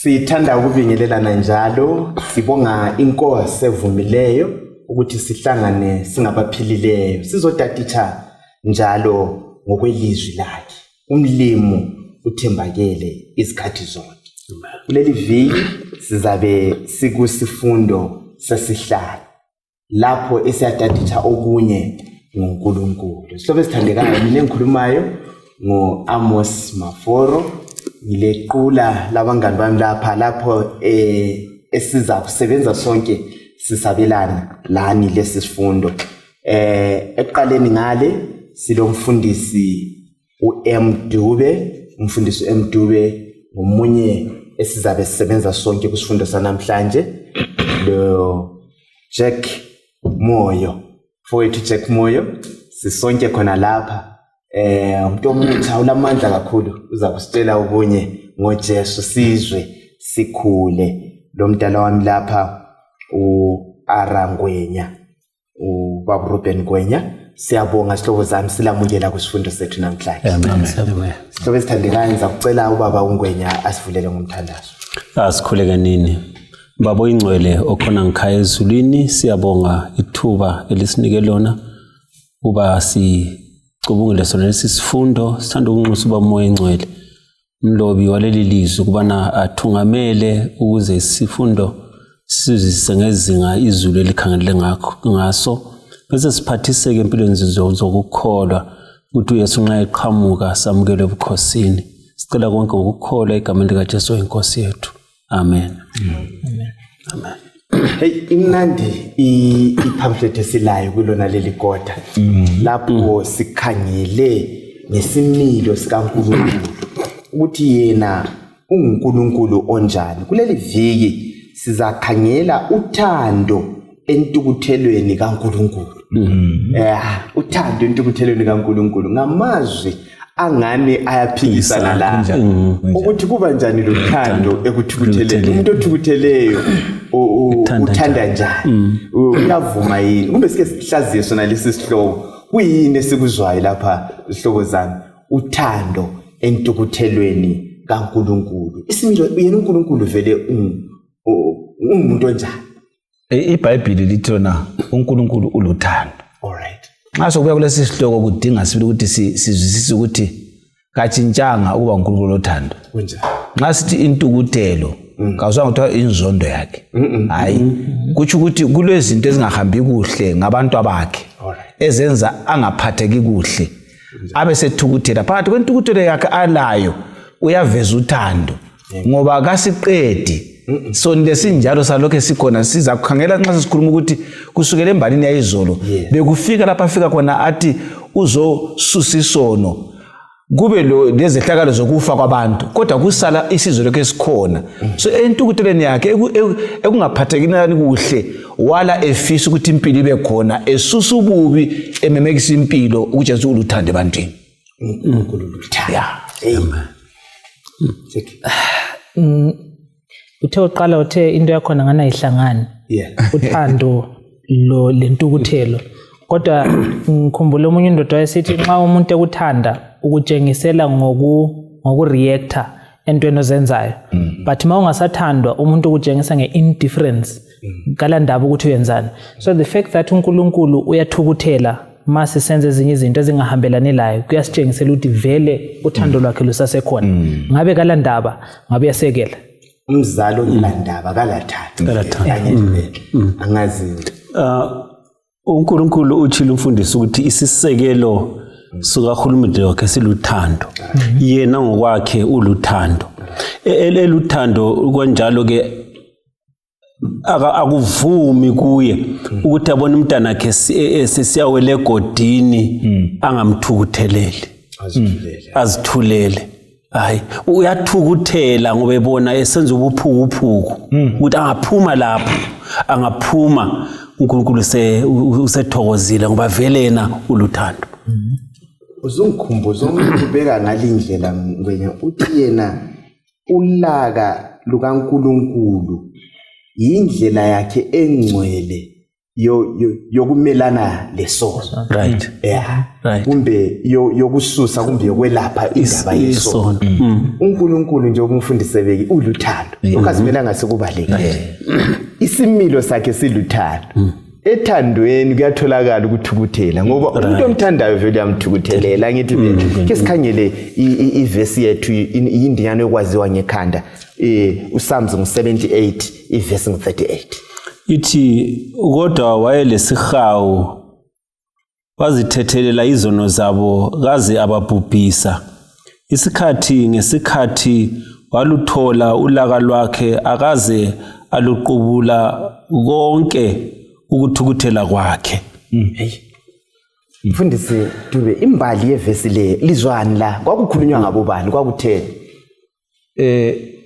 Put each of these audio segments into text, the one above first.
Sithanda ukubingelelana njalo, sibonga inkosi evumileyo ukuthi sihlangane singabaphilileyo. Sizotatitha njalo ngokwelizwi lakhe. Umlimo uthembakele izikhathi zonke. Kuleli viki sizabe sikusifundo sesihlanu. Lapho esiyatatitha okunye ngoNkulunkulu. Sihloko esithandekayo mina engikhulumayo ngo-Amos Maforo. Ngilequla labangani bami lapho esiza kusebenza sonke sisabelana lani lesi sifundo. Eqaleni ngale silomfundisi uM Dube, umfundisi uM Dube ngomunye esizabe sisebenza sonke kusifundo sanamhlanje, lo Jack Moyo. Mfowethu Jack Moyo sisonke khona lapha. Umuntu omutsha ulamandla kakhulu uzakusitshela okunye ngoJesu sizwe sikhule. Lo mdala wami lapha uArangwenya, uBaba Ruben Ngwenya, siyabonga sihlobo zami silamukela kusifundo sethu namhlanje. Amen. Sihlobo esithandekayo ngizakucela ubaba uNgwenya asivulele ngomthandazo. Asikhuleke nini. Baba oyingcwele okhona ngikhaya ezulwini, siyabonga ithuba elisinike lona uba cubungile sona lesi sifundo. Sithanda ukunxusa uba umoya engcwele umlobi waleli lizwi kubana athungamele ukuze isifundo sizise ngezinga izulu elikhangelele ngaso, bese siphathiseke empilweni zokukholwa ukuthi uYesu nxa eqhamuka samukele ebukhosini. Sicela konke ngokukholwa egameni likaJesu inkosi yethu. Amen. Amen. Hey, imnandi i-pamphlet esilayo kulona leli kodwa. Lapho sikhangele ngesimilo sikaNkulunkulu ukuthi yena uNkulunkulu onjani. Kuleli viki sizakhangela uthando entukuthelweni kaNkulunkulu. Uthando entukuthelweni kaNkulunkulu ngamazwi angane ayaphikisana la. Ukuthi kuba njani lo thando ekuthukutheleni. Umuntu othukutheleyo uthanda njani? Uyavuma yini? Kumbe sike sihlaziye sona lesi sihloko. Kuyini esikuzwayo lapha isihloko zami? Uthando entukuthelweni kaNkulunkulu. Isimilo yena uNkulunkulu vele umuntu onjani? iBhayibheli lithi lona uNkulunkulu uluthando. Alright. Nxa sokuya kulesi sihloko kudinga sibili ukuthi sizwisise ukuthi kachintshanga ukuba uNkulunkulu lothando. Kunjani? Nxa sithi intukuthelo kawuzange kuthiwa inzondo yakhe. Hayi. Kutsho ukuthi kulezinto ezingahambi kuhle ngabantu abakhe ezenza angaphatheki kuhle. Abe sethukuthela phakathi kwentukuthelo yakhe alayo uyaveza uthando ngoba kasiqedi. So lesinjalo salokho sikhona siza kukhangela nxa sisikhuluma ukuthi kusukela embalini yayizolo bekufika lapha afika khona athi uzosusa isono kube lezehlakalo zokufa kwabantu kodwa kusala isizwe lokho esikhona. So entukutheleni yakhe ekungaphathekini kuhle wala efisa ukuthi impilo ibe khona esusa ububi ememekisa impilo ukuthi Jesu uluthande ebantwini. uNkulunkulu luthando. Amen. Uthe uqala uthe into yakhona ngana ihlangana. Uthando lo lentukuthelo. Kodwa ngikhumbula umunye indoda wayesithi nxa umuntu ekuthanda ukutshengisela ngokureacta entweni ozenzayo. But mawungasathandwa umuntu ukutshengisa ngeindifference kala ndaba ukuthi uyenzani. So the fact that uNkulunkulu uyathukuthela mase senze ezinye izinto ezingahambelani layo kuyasitshengisela ukuthi vele uthando lwakhe lusasekhona. Ngabe kala ndaba ngabe yasekela. Umzalo ilandaba kalathanda. Angazi. uNkulunkulu utshilo umfundisi ukuthi isisekelo sikaHulumende wakhe siluthando. Yena ngokwakhe uluthando. Eluthando kanjalo ke akuvumi kuye ukuthi abone umntana wakhe sesiyawele egodini angamthukutheleli. Azithulele. Hayi uyathukuthela ngoba ebona esenza ubuphukuphuku ukuthi angaphuma lapho angaphuma uNkulunkulu usethokozile ngoba vele yena uluthando. Uzungikhumbuza ukubeka ngalindlela Ngwenya uthi yena ulaka lukaNkulunkulu indlela yakhe engcwele yokumelana lesono. Right. Yeah. Right. Kumbe yokususa kumbe yokwelapha indaba yesono. uNkulunkulu nje umfundise beki uluthando. Ukazimelanga sekubalekile. Isimilo sakhe siluthando. Ethandweni kuyatholakala ukuthukuthela ngoba umuntu omthandayo vele uyamthukuthelela. Ngithi ke sikhangele iverse yethu indiyana yokwaziwa ngekhanda uPsalms 78 iverse 38. Ithi kodwa wayelesihawu wazithethelela izono zabo kaze ababhubhisa. Isikhathi ngesikhathi waluthola ulaka lwakhe akaze aluqubula konke ukuthukuthela kwakhe. Mfundisi Dube imbali yevesi le lizwani la kwakukhulunywa ngabo bani kwakutheni?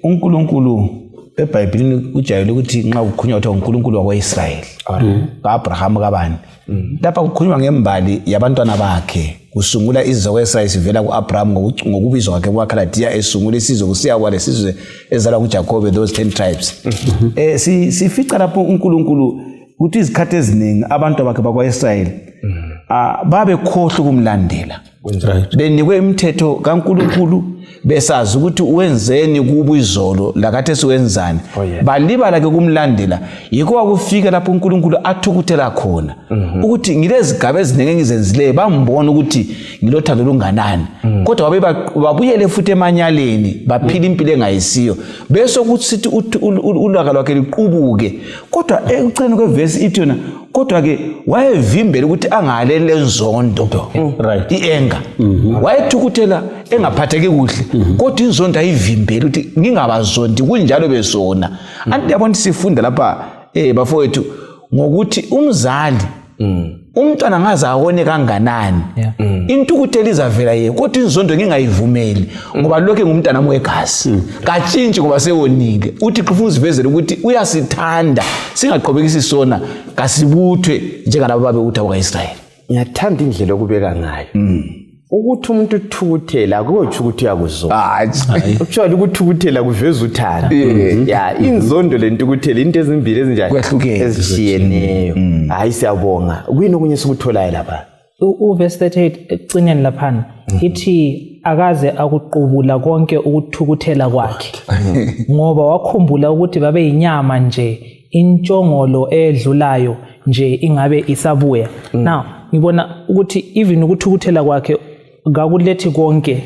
uNkulunkulu eBhayibhelini ujayele ukuthi nxa kukhulunywa ukuthi uNkulunkulu wakwaIsrayeli kaAbraham kabani lapha kukhulunywa ngembali yabantwana bakhe kusungula izizwe zakwIsrayeli sivela kuAbraham ngokubizwa kwakhe kwaKhaladiya esungula isizwe kusiya kwalesizwe ezalwa nguJacob those 10 tribes. Sifica lapho uNkulunkulu ukuthi izikhathi eziningi abantu bakhe bakwaIsrayeli babe khohle kumlandela. Benikwe imithetho kaNkulunkulu besazi ukuthi wenzeni kubo izolo lakathi siwenzani. Balibala ke kumlandela yiko wakufika lapho uNkulunkulu athukuthela khona ukuthi ngilezi gabe eziningi ngizenzile bambona ukuthi ngilothando lunganani kodwa babuyele futhi emanyaleni baphila impilo engayisiyo bese ukuthi sithi ulaka lwakhe liqubuke kodwa ekuceni kweverse ithi yona kodwa ke wayevimbela ukuthi angalele nzondo ienga wayethukuthela engaphatheki kuhle kodwa inzondo ayivimbela ukuthi ngingabazondi kunjalo bezona. Anti yabona sifunda lapha bafowethu ngokuthi umzali umntwana ngaze awone kanganani intukuthela izavela yeye kodwa inzondo ngingayivumeli ngoba lokho ngumntana wegazi katshintshi ngoba sewonile uthi kufuze vezele ukuthi uyasithanda singaqhubekisi sona kasibuthwe njengalabo babe utha kwaIsrayeli. Ngiyathanda indlela okubeka ngayo ukuthi umuntu uthukuthela kuyotsho ukuthi uyakuzona. Ukuthola ukuthukuthela kuveza uthando. Ya inzondo lentukuthela into ezimbili ezinjani ezishiyeneyo. Hayi siyabonga. Kuyini okunye sikutholayo lapha? Uverse 38 ekucineni laphana ithi akaze akuqubula konke ukuthukuthela kwakhe ngoba wakhumbula ukuthi babe inyama nje intshongolo edlulayo nje ingabe isabuya. Now ngibona ukuthi even ukuthukuthela kwakhe ngakulethi konke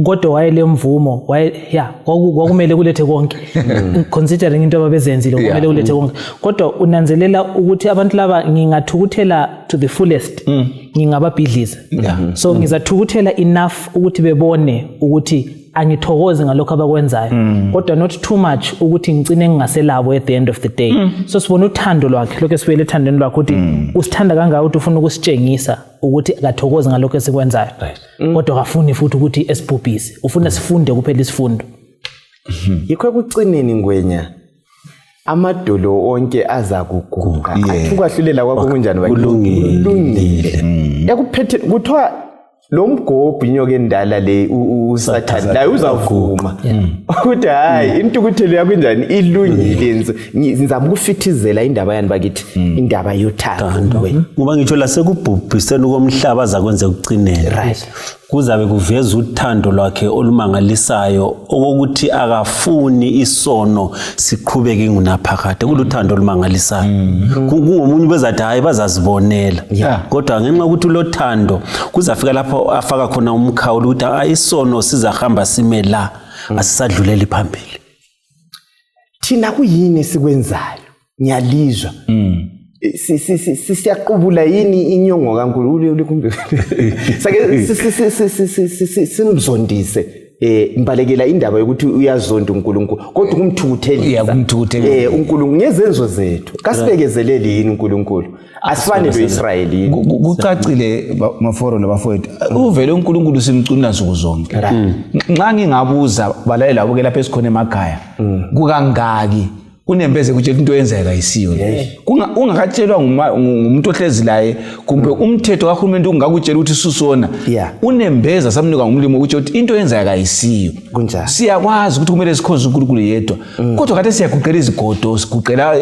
kodwa wayelemvumo kwakumele kulethe konke considering into ababezenzile kumele kulethe konke kodwa unanzelela ukuthi abantu laba ngingathukuthela to the fullest ngingababhidliza so ngizathukuthela enough ukuthi bebone ukuthi angithokoze ngalokho abakwenzayo kodwa not too much ukuthi ngicine ngingaselabo at the end of the day. So sibona uthando lwakhe lokho esibele ethandweni lwakhe ukuthi usithanda kangaka ukuthi ufuna ukusitshengisa ukuthi akathokoze ngalokho esikwenzayo kodwa akafuni futhi ukuthi esibhubhise ufuna sifunde kuphela isifundo. Yikho ekucineni ngwenya amadolo onke aza kuguqa athukahlulela kwakho kunjani kulungile yakuphethe kuthiwa lo mgobhi inyoka endala le uSathane la uzavuma ukuthi hayi intukuthelo yakho njani ilungile ngizama ukufithizela indaba yani bakithi indaba yothando ngoba ngitsho la sekubhubhiseni komhlaba zakwenze ukucinela kuzabe kuveza uthando lwakhe olumangalisayo okokuthi akafuni isono siqhubeke ngunaphakade kuluthando olumangalisayo kungomunye bezathi hayi bazazibonela kodwa ngenxa ukuthi lothando kuzafika lapho afaka khona umkhawulo ukuthi isono sizahamba sime la asisadluleli phambili. Thina kuyini sikwenzayo ngiyalizwa siyaqubula yini inyongo kaNkulunkulu kumbe sake simzondise imbalekela indaba yokuthi uyazonda uNkulunkulu kodwa kumthukuthelisa uNkulunkulu ngezenzo zethu kasibekezeleli yini uNkulunkulu asifane noIsrayeli kucacile maforo labafowethu uvele uNkulunkulu simcuna nsuku zonke nxa ngingabuza balalela labo ke lapha esikhona emakhaya kukangaki unembeze kutshela into oyenzayo kayisiyo ungakatshelwa ngumuntu ohlezi laye kumbe umthetho kahulumeni ungakutshela ukuthi susona unembeza samnika ngumlimo ukutshela ukuthi into oyenzayo kayisiyo kunjani siyakwazi ukuthi kumele sikhonze uNkulunkulu yedwa kodwa kade siyaguqela izigodo siguqela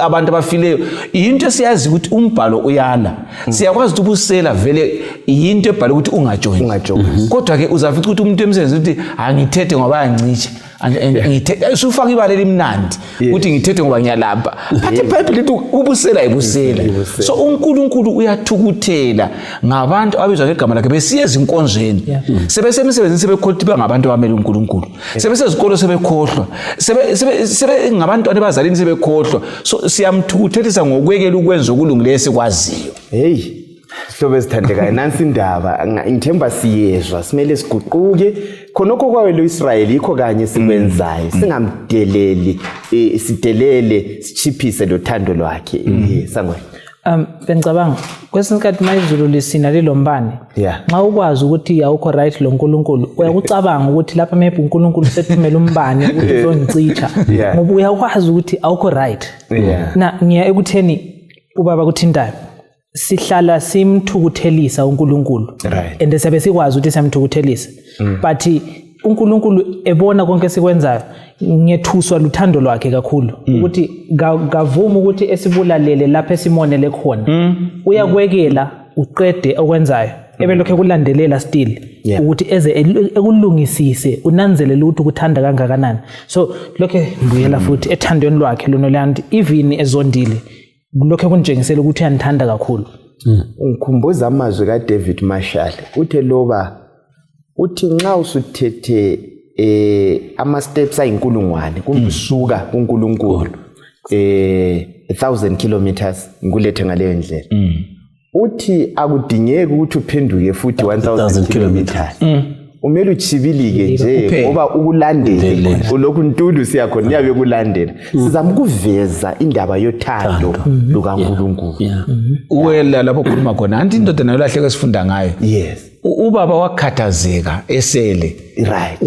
abantu abafileyo into siyazi ukuthi umbhalo uyala siyakwazi ukuthi ubusela vele into ebhala ukuthi ungajoin kodwa ke uzafica ukuthi umuntu emsebenzi ukuthi angithethe ngoba anciche usufaka ibale limnandi ukuthi ngithethe ngoba ngiyalapha but iBhayibheli lithi ubusela ibusela so uNkulunkulu uyathukuthela ngabantu abizwa ngegama lakhe besiye ezinkonzweni sebesemsebenzini sebekhothi bangabantu abamele uNkulunkulu sebesezikolo sebekhohlwa sebe ngabantu abazalini sebekhohlwa so siyamthukuthelisa ngokwekela ukwenza okulungileyo sikwaziyo Sihlobo esithandekayo nansi indaba ngithemba siyezwa simele siguquke khonokho kwawelo Israel yikho kanye sikwenzayo singamdeleli sidelele sichiphise lothando lwakhe sangwe bengicabanga kwesinkathi mayizulu lisina lilombane nxa ukwazi ukuthi awukho right lo uNkulunkulu uyakucabanga ukuthi lapha maybe uNkulunkulu sethumela umbane ukuthi uzongicicha ngoba uyakwazi ukuthi awukho right na ngiya ekutheni ubaba kuthindayo sihlala simthukuthelisa uNkulunkulu and sabe sikwazi ukuthi samthukuthelisa but uNkulunkulu ebona konke sikwenzayo ngethuswa luthando lwakhe kakhulu ukuthi gavuma ukuthi esibulalele lapha esimonele khona uyakwekela uqede okwenzayo ebelokho kulandelela still ukuthi eze ekulungisise unanzelele ukuthi ukuthanda kangakanani so lokho mbuyela futhi ethandweni lwakhe loNolandi even ezondile lokho kunjengisela ukuthi uyanithanda kakhulu ngikhumbuza amazwi kaDavid Marshall uthe loba uthi nxa usuthethe ama steps ayinkulungwane kumsuka kuNkulunkulu 1000 kilometers ngikulethe ngaleyo ndlela uthi akudingeki ukuthi uphenduke futhi 1000 kilometers umele uchibilike nje ngoba ukulandela lokhu ntulu siyakhona niyabe kulandela sizama ukuveza indaba yothando lukaNkulunkulu uwela lapho khuluma khona anti indoda nayo lahleke sifunda ngayo ubaba wakhathazeka esele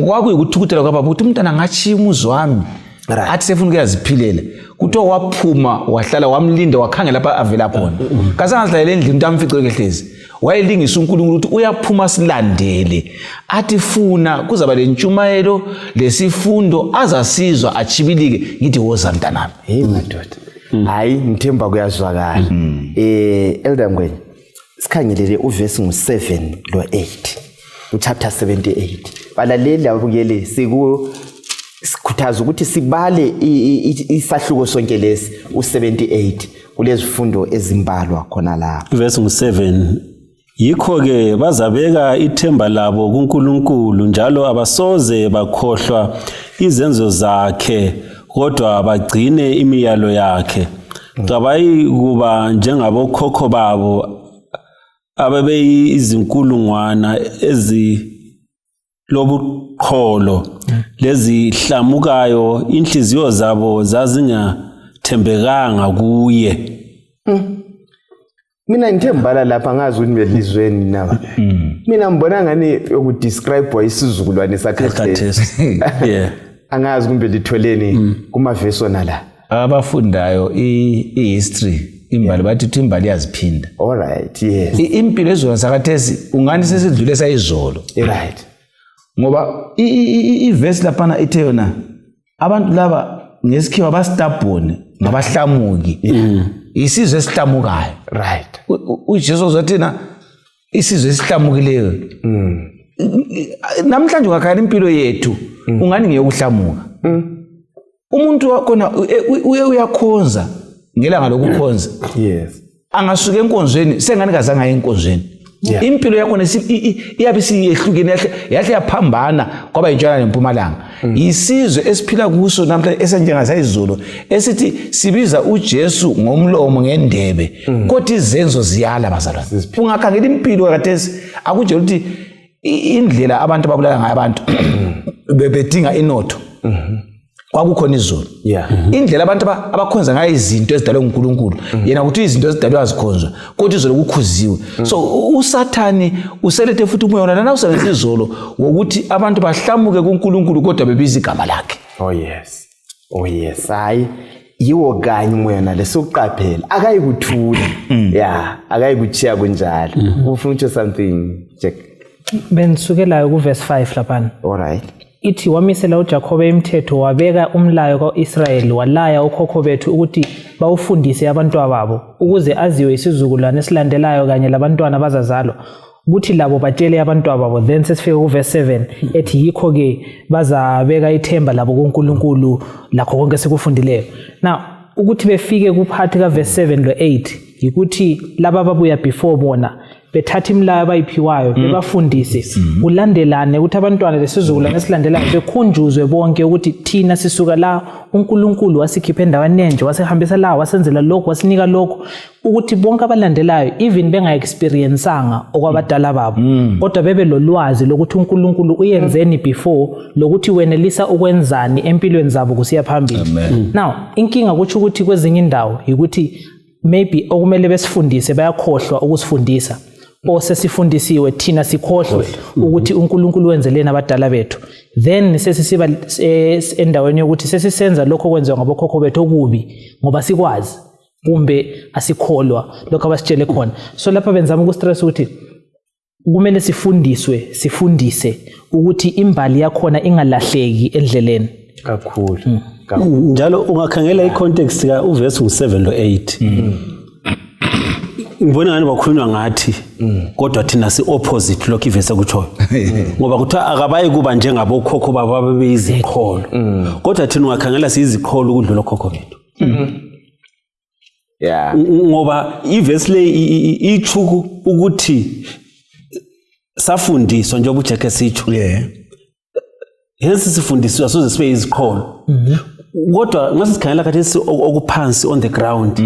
kwakuyikuthukuthela kwababa ukuthi umntana ngachi umuzi wami athi sefuna ukuyaziphilela kuthiwa waphuma wahlala wamlinda wakhangela lapha avela khona kasangahlala endlini umuntu amfice kehlezi wayelingisa uNkulunkulu ukuthi uyaphuma silandele athi funa kuzaba lentshumayelo lesifundo azasizwa achibilike ngithi woza mntanami madoda hayi ngithemba kuyazwakala Elder Ngwenya sikhangelele uverse ngu7 lo8 uchapter 78 balaleli abukele sikhuthaza ukuthi sibale isahluko sonke lesi u78 kulezifundo ezimbalwa khona lapha verse ngu7 yikho ke bazabeka ithemba labo kuNkulunkulu njalo abasoze bakhohlwa izenzo zakhe kodwa bagcine imiyalo yakhe cabayi kuba njengabokhokho babo ababeyizinkulungwana lobuqholo lezi hlamukayo inhliziyo zabo zazingathembekanga kuye mina ngithembala lapha ngazi ukuthi belizweni naba mina ngibona ngani ukudescribe isizukulwane sakhathesi angazi kumbe litholeni kuma verse ona la abafundayo ihistory imbali bathi imbali yaziphinda alright yes impilo ezona sakhathesi ungani sesidlule sayizolo right ngoba iverse lapha ithe yona abantu laba ngesikhiwa bastabone ngabahlamuki isizwe esihlamukayo right uJesu uzathina isizwe esihlamukileyo namhlanje ungakhala impilo yethu ungani ngiyokuhlamuka umuntu wakhona uyakhonza ngelanga lokukhonza yes angasuka enkonzweni sengani kazange aye enkonzweni impilo yakho iyabe siyehlukene yahle yaphambana kwaba intshona nempumalanga isizwe esiphila kuso namhlanje esenjengasayizolo esithi sibiza uJesu ngomlomo ngendebe kodwa izenzo ziyala bazalwane ungakhangela impilo kathesi akuje ukuthi indlela abantu ababulala ngayo abantu bebedinga inotho kwakukhona izolo indlela abantu abakhonza ngayo izinto ezidalwe nguNkulunkulu yena ukuthi izinto ezidalwe azikhonzwa kodwa izolo kukhuziwe so uSathani uselethe futhi umoya wona lana usebenza izolo wokuthi abantu bahlamuke kuNkulunkulu kodwa bebiza igama lakhe oh yes Oh yes, hayi yiwo kanye umoya nalesokuqaphela akayikuthula. Yeah, akayikuchiya kunjalo. Ufuna ukuthi something Jack. Bensukela ku verse 5 lapha. All right. Ithi wamisela uJakobe imithetho wabeka umlayo kaIsrayeli walaya ukhokho bethu ukuthi bawufundise abantwana babo ukuze aziwe isizukulwane esilandelayo kanye labantwana bazazalwa ukuthi labo batshele abantwana babo. Then sesifika ku verse 7 ethi yikho ke bazabeka ithemba labo kuNkulunkulu lakho konke sikufundileyo. Now ukuthi befike kuphathi ka verse 7 lo 8 yikuthi laba ababuya before bona bethatha imlayo abayiphiwayo bebafundise ulandelane ukuthi abantwana lesizulwane esilandelayo bekhunjuzwe bonke ukuthi thina sisuka la uNkulunkulu wasikhipha endaweni enje wasihambisa la wasenzela lokho wasinika lokho ukuthi bonke abalandelayo even benga-experienceanga okwabadala babo kodwa bebe lolwazi lokuthi uNkulunkulu uyenzeni before lokuthi wenelisa ukwenzani empilweni zabo kusiya phambili. Now inkinga kuthi ukuthi kwezinye indawo yikuthi maybe okumele besifundise bayakhohlwa ukusifundisa o sesifundisiwe thina sikhohlwe ukuthi uNkulunkulu wenzeleni abadala bethu, then sesisiba endaweni yokuthi sesisenza lokho kwenziwa ngabokhokho bethu okubi ngoba sikwazi kumbe asikholwa lokho abasitshele khona. So lapha benzama ukustress ukuthi kumele sifundise ukuthi imbali yakhona ingalahleki endleleni Kakhulu. Njalo ungakhangela icontext ka uverse 7 lo 8. Ngibona ngani bakhulunywa ngathi kodwa thina si opposite lokho ivese kutsho. Ngoba kuthiwa akabayi kuba njengabokhokho baba bebeyizikholo. Kodwa thina ungakhangela siyizikholo ukudlula okhokho bethu. Yeah. Ngoba ivesi le ichuku ukuthi safundiswa njengoba uJack sitsho. Hence sifundiswa soze sibe izikholo. Kodwa ngasikhangela kathi okuphansi on the ground.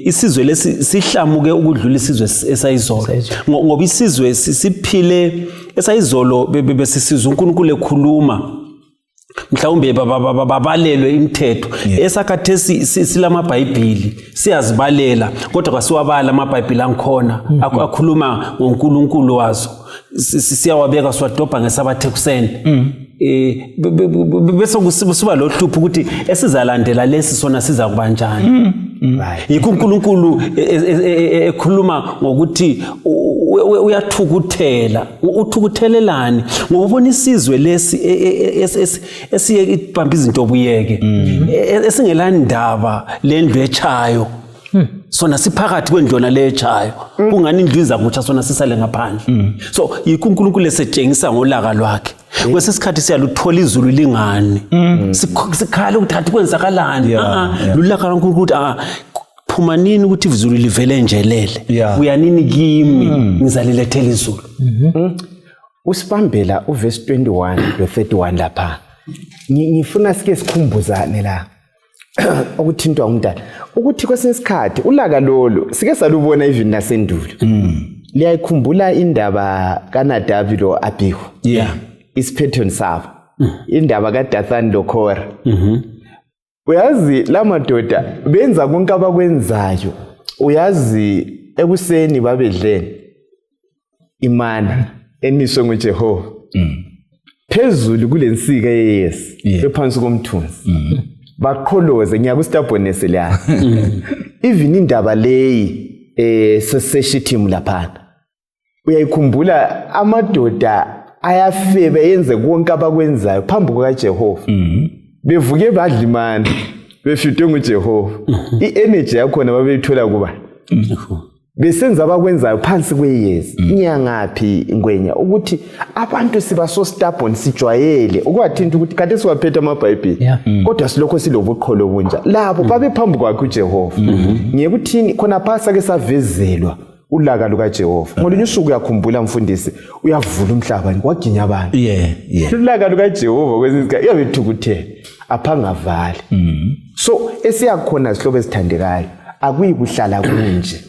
Isizwe lesi sihlamuke ukudlula isizwe esayizolo. Ngoba isizwe siphile esayizolo besisizwe uNkulunkulu ekhuluma. Mhlawumbe babalelwe imithetho esakhathesi silamabhayibhili siyazibalela kodwa kwasiwabala amabhayibhili angikhona akhuluma ngoNkulunkulu wazo siyawabeka siwadobha ngesabathe kuseni bese kusiba lo hlupho ukuthi esizalandela lesi sona siza kubanjani. Yikho uNkulunkulu ekhuluma ngokuthi uyathukuthela uthukuthelelani ngoba ubona isizwe lesi esiye ibamba izinto obuyeke esingelani ndaba lendlu echayo sona siphakathi kwendlona lechayo kungani indlu izakutsha sona sisale ngaphandle. So yikho uNkulunkulu esetshengisa ngolaka lwakhe kwesisikhathi siyaluthola izulu lingani sikhala ukuthi athi kwenzakalani lulaka kaNkulunkulu ukuthi phuma nini ukuthi izulu livele njelele uyanini kimi ngizalilethela izulu. Usibambela uverse 21 lo 31 lapha ngifuna sike sikhumbuzane la okuthintwa umntana ukuthi kwesinye isikhathi ulaka lolo sike salubona even nasendulo. Liyayikhumbula indaba kaNadabi lo Abihu isiphetho sabo indaba kaDathan lo Kora. Uyazi lamadoda benza konke abakwenzayo uyazi ekuseni babedleni imana eniswe nguJehova phezulu kulensika yeyesi ephansi komthunzi baqholoze ngiyakustabonese la even indaba leyi seseshithim lapha uyayikhumbula amadoda ayafebe yenze konke abakwenzayo phambi kukaJehova bevuke badla imana befitwe nguJehova i-energy yakhona babeyithola kuba besenza abakwenzayo phansi kweyezi inyangaphi ingwenya ukuthi abantu siba so stubborn sijwayele ukwathinta ukuthi kade siwaphethe amabhayibheli kodwa silokho silobuqholo obunja labo babe phambi kwakhe uJehova. Ngiyekuthini khona phasa ke savezelwa ulaka lukaJehova ngolunye usuku uyakhumbula mfundisi uyavula umhlaba kwaginya abantu ulaka lukaJehova kwezinye iyabethukuthela aphangavali. So esiyakhona sihlobo esithandekayo akuyikuhlala kunje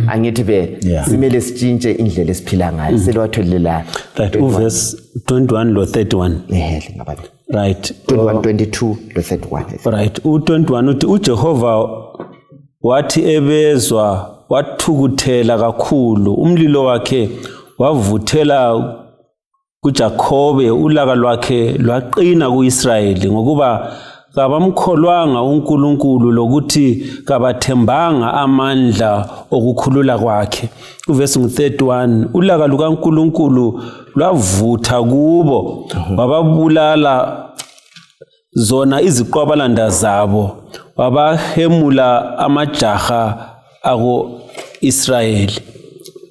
angithi vele simele sitshintshe indlela esiphila ngayo selwatholelana. Right uverse 21 lo 31 ngabantu right 21:22 lo 31 right u21 uthi uJehova wathi ebezwa wathukuthela kakhulu umlilo wakhe wavuthela kuJakobe ulaka lwakhe lwaqina kuIsrayeli ngokuba kabamkholwanga uNkulunkulu lokuthi kabathembanga amandla okukhulula kwakhe. Uvesi 31 ulaka lukaNkulunkulu lwavutha kubo wababulala zona iziqwabalanda zabo wabahemula amajaha ako Israyeli.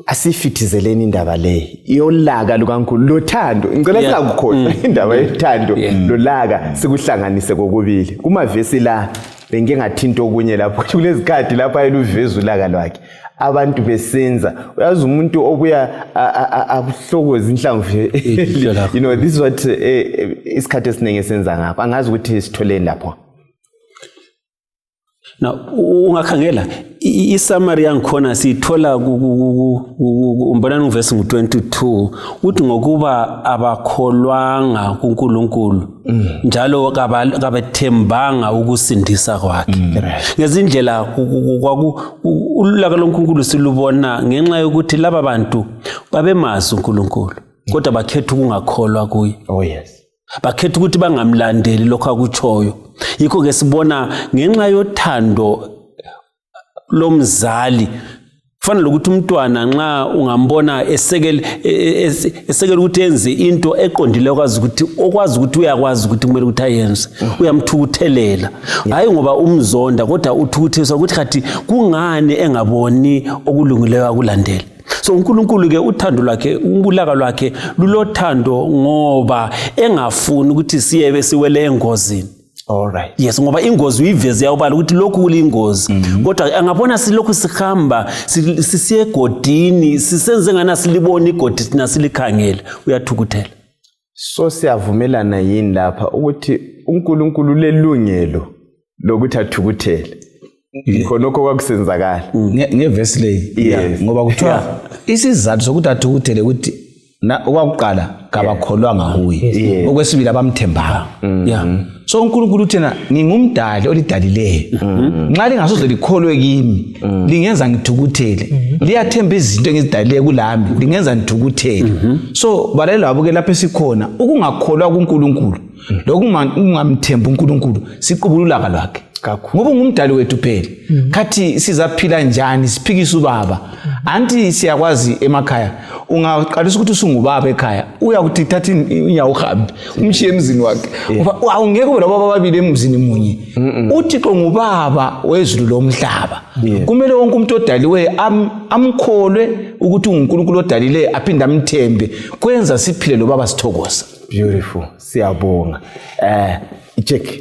Asifithizeleni indaba le yolaka lukaNkulunkulu lothando ngicela singakukhohlwa indaba yothando lolaka sikuhlanganise kokubili kumavesi la benge ngathinto okunye lapho kulezikhathi lapha eluveza ulaka lwakhe abantu besenza uyazi umuntu obuya akuhlokoza inhlamvu you know this is what isikhathi esiningi senza ngapha angazi ukuthi sitholeni lapho. Now ungakhangela iSummary yangikhona sithola umbonani uvesi 22 uthi ngokuba abakholwanga kuNkulunkulu njalo kabathembanga ukusindisa kwakhe. Ngezindlela ulaka loNkulunkulu silubona ngenxa yokuthi laba bantu babemazi uNkulunkulu kodwa bakhetha ukungakholwa kuye. Oh yes. Bakhetha ukuthi bangamlandeli lokho akutshoyo. Yikho ke sibona ngenxa yothando lomzali kufanele ukuthi umntwana nxa ungambona esekele ukuthi enze into eqondile okwazi ukuthi uyakwazi ukuthi kumele ukuthi ayenze uyamthukuthelela hayi ngoba umzonda kodwa uthukuthiswa ukuthi khathi kungani engaboni okulungileyo akulandela. So uNkulunkulu ke uthando lwakhe ubulaka lwakhe lulothando ngoba engafuni ukuthi siyebe siwele engozini. All right. Yes, ngoba ingozi uyiveze yawubala ukuthi lokhu kulingozi. Kodwa angabona silokhu sihamba sisiye egodini sisenze ngana silibona igodi thina silikhangela uyathukuthela. So siyavumelana yini lapha ukuthi uNkulunkulu lelungelo lokuthi athukuthele. Khonokho kwakusenzakala. Ngevesi le ngoba kuthiwa isizathu sokuthi athukuthele ukuthi okwakuqala kabakholwanga kuye okwesibili abamthembanga. So uNkulunkulu uthena ngingumdali olidalileyo nxa lingasoze likholwe kimi lingenza ngithukuthele liyathemba izinto engizidalileyo kulami lingenza ngithukuthele. So balalelo abo ke lapho esikhona ukungakholwa kuNkulunkulu lokungamthembi uNkulunkulu siqubululaka lwakhe ngoba ungumdali wethu phela khathi sizaphila njani siphikisa ubaba anti siyakwazi emakhaya ungaqalisa ukuthi usungubaba ekhaya uyakuthi thatha inyawo uhambe umshiye emzini wakhe awungeke ube labo babili emzini munye uThixo ngubaba wezulu lomhlaba kumele wonke umuntu odaliwe amkholwe ukuthi uNkulunkulu odalile aphinde amthembe kwenza siphile lo baba sithokoza. Beautiful, siyabonga. Check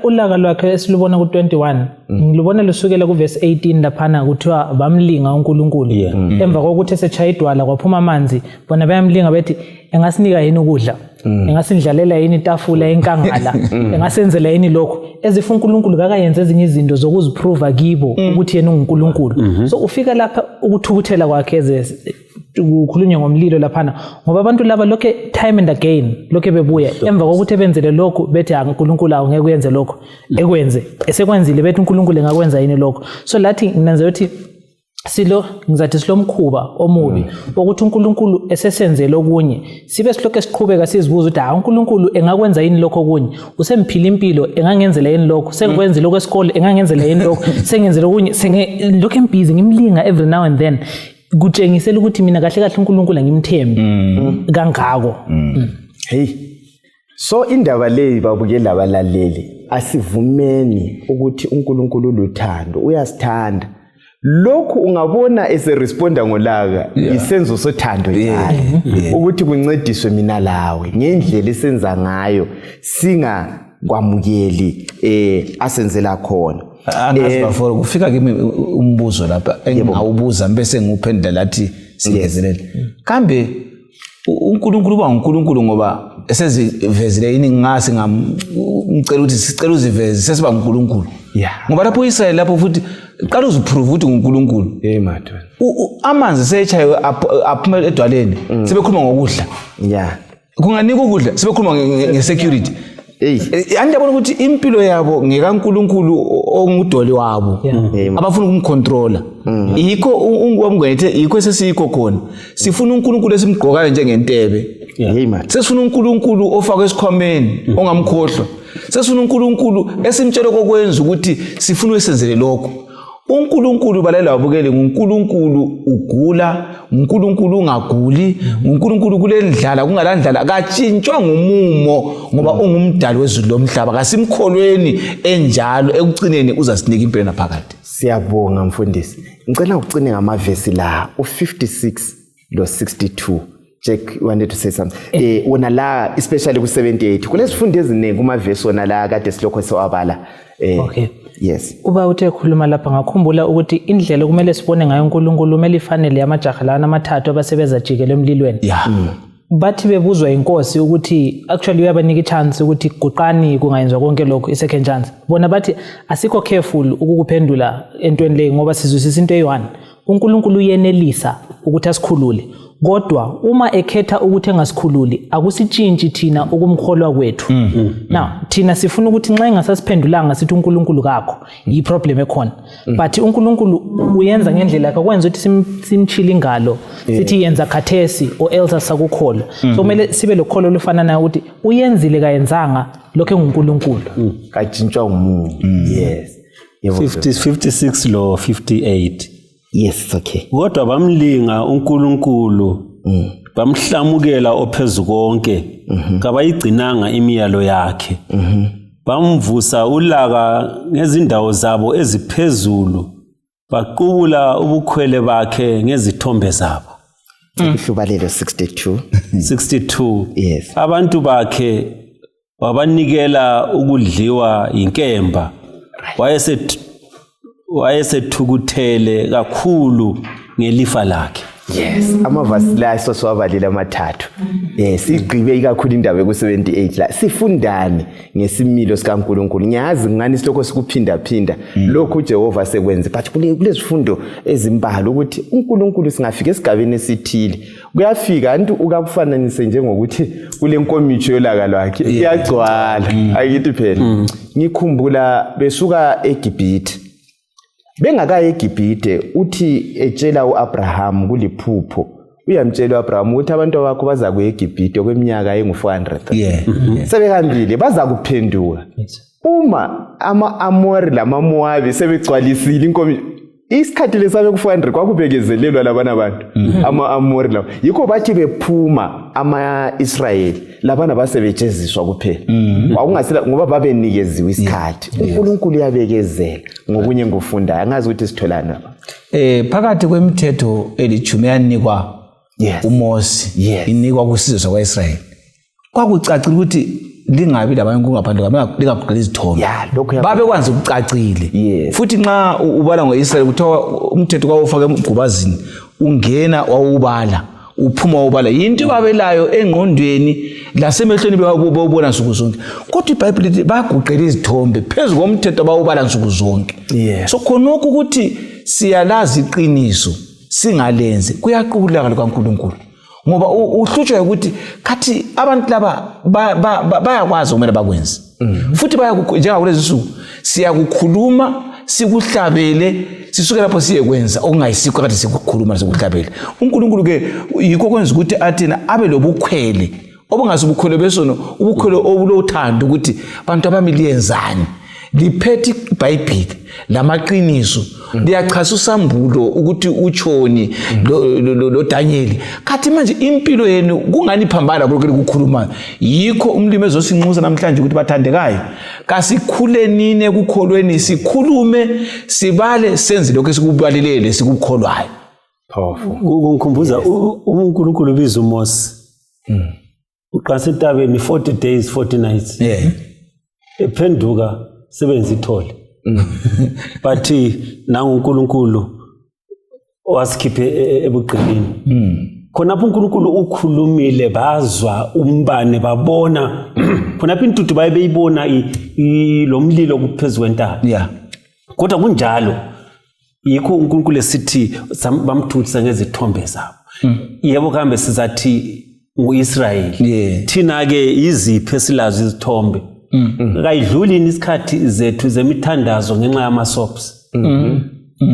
ulaka lwakhe esilubona ku21 ngilubona lusukela kuvesi 18 laphana kuthiwa bamlinga uNkulunkulu emva kokuthi esechayidwala kwaphuma amanzi bona bayamlinga bethi engasinika yini ukudla engasindlalela yini itafula enkangala engasenzela yini lokho ezifa uNkulunkulu kakayenza ezinye izinto zokuziprova kibo ukuthi yena uNkulunkulu. So ufika lapha ukuthukuthela kwakhe ukukhulunywa ngomlilo laphana ngoba abantu laba lokho time and again lokho bebuya emva kokuthi benzele lokho bethi uNkulunkulu awungeke uyenze lokho ekwenze esekwenzile bethi uNkulunkulu engakwenza yini lokho. So lathi nginanze ukuthi ngizathi silomkhuba omubi ukuthi uNkulunkulu esesenzele okunye sibe silokho esiqhubeka sizibuza ukuthi uNkulunkulu engakwenza yini lokho okunye usemphila impilo engangenzela yini lokho sengikwenzile lokho esikole engangenzela yini lokho sengenzele okunye lokho emphizi ngimlinga every now and then kutshengisela ukuthi mina kahle kahle uNkulunkulu ngimthembi kangako. Hey, so indaba le babukela abalaleli asivumeni ukuthi uNkulunkulu luthando uyasithanda lokhu ungabona eseresponda ngolaka isenzo sothando yakhe ukuthi kuncediswe mina lawe ngendlela esenza ngayo singa kwamukeli asenzela khona. Angazi baforo kufika kimi umbuzo lapha engawubuza bese nguphendula lathi siyezelele kambe uNkulunkulu ba uNkulunkulu ngoba esezivezile yini ngase ngicela ukuthi sicela uziveze sesiba uNkulunkulu ngoba lapho uIsrael lapho futhi qala uziprove ukuthi uNkulunkulu madod amanzi sechayo aphuma edwaleni sebekhuluma ngokudla kunganika ukudla sebekhuluma ngesecurity andiyabona ukuthi impilo yabo ngekaNkulunkulu ongudoli wabo abafuna ukumcontrola yikho ungwamgwethe yikho sesiyikho khona sifuna uNkulunkulu esimgqokayo njengentebe hey man sesifuna uNkulunkulu ofaka esikhwameni ongamkhohlwa sesifuna uNkulunkulu esimtshela kokwenza ukuthi sifuna usenzele lokho uNkulunkulu balela wabukele uNkulunkulu ugula uNkulunkulu ungaguli uNkulunkulu kulendlala kungalandlala akatshintshwa ngumumo ngoba ungumdali wezulu lomhlaba kasimkholweni enjalo ekucineni uzasinika impilo naphakade siyabonga mfundisi ngicela ucine ngamavesi la u56 lo 62 Jack wanted to say something wona la especially ku78 kulesifundo eziningi kumavesi wona la kade silokho sewabala okay yes uba uthe khuluma lapha ngakhumbula ukuthi indlela kumele sibone ngayo uNkulunkulu kumele ifanele yamajaha lana amathathu abasebenza jikele emlilweni bathi bebuzwa inkosi ukuthi actually uyabanika ichance ukuthi guqani kungayenzwa konke lokho isecond chance bona bathi asikho careful ukukuphendula entweni le ngoba sizwisisa into eyi1 uNkulunkulu uyenelisa ukuthi asikhulule kodwa uma ekhetha ukuthi engasikhululi akusitshintshi thina ukumkholwa kwethu now thina sifuna ukuthi nxa engasasiphendulanga sithi uNkulunkulu kakho yi problem ekhona but uNkulunkulu uyenza ngendlela yakhe kwenza ukuthi simchila ingalo sithi yenza khathesi or else sakukholwa so kumele sibe lokholo lufana nayo ukuthi uyenzile kayenzanga lokho enguNkulunkulu kajintshwa umuntu yes 56 lo 58 yes okay kodwa bamlinga uNkulunkulu bamhlamukela ophezulu konke kabayigcinanga imiyalo yakhe bamvusa ulaka ngezindawo zabo eziphezulu baqubula ubukhwele bakhe ngezithombe zabo ihlubalelo 62 yes abantu bakhe wabanikela ukudliwa inkemba wayesethukuthele kakhulu ngelifa lakhe yes amavasi la sosiwabalile amathathu sigqibe ikakhulu indaba ku78 la sifundani ngesimilo sikaNkulunkulu ngiyazi ngani silokho sikuphinda phinda lokho uJehova sekwenza but kulezifundo ezimbala ukuthi uNkulunkulu singafika esigabeni esithile kuyafika antu ukakufananise njengokuthi kule nkomitsho yolaka lwakhe iyagcwala ayithi phela ngikhumbula besuka eGibhithe bengakaye eGibhithe uthi etshela uAbraham kuliphupho uyamtshela uAbraham ukuthi abantu bakho baza kuye eGibhithe kweminyaka engu400 sebehambile baza kuphenduka uma ama-Amori lama-Moabi sebegcwalisile inkomo isikhathi lesabe ku400 kwakubekezelelwa labana abantu ama-Amori lawo yikho bathi bephuma ama-Israyeli labana basebetsheziswa kuphela kwakungasela ngoba babenikeziwe isikhathi uNkulunkulu uyabekezela ngokunye ngufunda angazi ukuthi sitholana phakathi kwemithetho elithumi yanikwa uMose inikwa kusizwe sakwaIsrayeli kwakucacile ukuthi lingabi labanye kungaphandle lingagqili izithombe babe kwanza ukucacile futhi nxa ubala ngoIsrael kuthiwa umthetho kwawufaka emgubazini ungena wawubala uphuma wawubala yinto babelayo engqondweni lasemehlweni bewubona nsuku zonke kodwa iBhayibheli lithi baguqela izithombe phezulu komthetho bawubala nsuku zonke so khonokho ukuthi siyalazi iqiniso singalenzi kuyaquleka likaNkulunkulu ngoba uhlutshwa ukuthi kathi abantu laba bayakwazi kumele bakwenze futhi njengakulezi insuku siyakukhuluma sikuhlabele sisuke lapho siyekwenza okungayisikho kade sikukhuluma sikuhlabele uNkulunkulu ke yikho kwenza ukuthi athina abe lobukhwele obungasibukhwele besono ubukhwele obulothando ukuthi abantu abamili yenzani liphethe iBhayibheli lamaqiniso liyachasa usambulo ukuthi utshoni lo Daniel kathi manje impilo yenu kungani phambana lokho ukukhuluma yikho umlimi ezosinxusa namhlanje ukuthi bathandekayo kasikhuleni ekukholweni sikhulume sibale senze lokho esikubalelele sikukholwayo powerful kungikhumbuza uNkulunkulu biza uMose uqasa entabeni 40 days 40 nights ephenduka sebenza ithole but nangu uNkulunkulu wasikhiphe ebuqilini khonapho uNkulunkulu ukhulumile bazwa umbane babona khonapho intuthu bayibona lo mlilo kuphezulu kwentaba kodwa kunjalo yikho uNkulunkulu esithi bamthuthisa ngezithombe zabo yebo kambe sizathi nguIsrayeli thina ke iziphe silazi izithombe kayidluli isikhathi zethu zemithandazo ngenxa yama soaps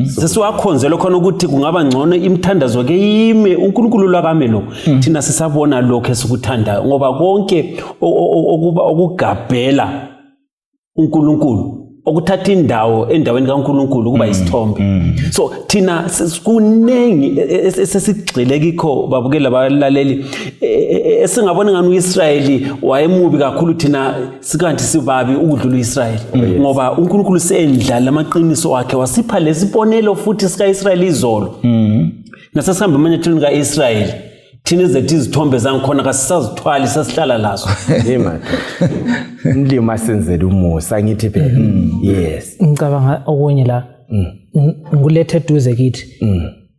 sesiwakhonzela khona ukuthi kungaba ngcono imthandazo ke yime uNkulunkulu lakame lo thina sisabona lokho esikuthanda ngoba konke okugabhela uNkulunkulu okuthatha indawo endaweni kaNkulunkulu kuba isithombe so thina sikunengi esesigxile kikho babukela balaleli esingabona ngani uIsrayeli wayemubi kakhulu thina sikanti sibabi ukudlula uIsrayeli ngoba uNkulunkulu sendlala amaqiniso wakhe wasipha lesibonelo futhi sika Israyeli izolo nasesihamba amanyethweni kaIsrayeli thina ezethu izithombe zangikhona kasisazithwali sasihlala lazo yema ndima senzela umusa ngithi phela yes ngicabanga okunye la ngulethe eduze kithi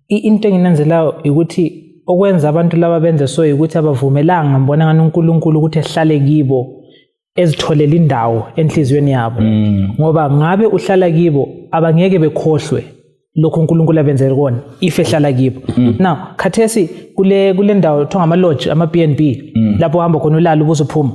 into enginanzelayo ukuthi okwenza abantu laba benze so ukuthi abavumelanga ngibona ngani uNkulunkulu ukuthi ehlale kibo ezitholela indawo enhlizweni yabo ngoba ngabe uhlala kibo abangeke bekhohlwe lokho uNkulunkulu abenzele kona if ehlala kibo now khathesi kule ndawo thonga ama lodge ama B&B lapho uhamba khona ulala ubuzophuma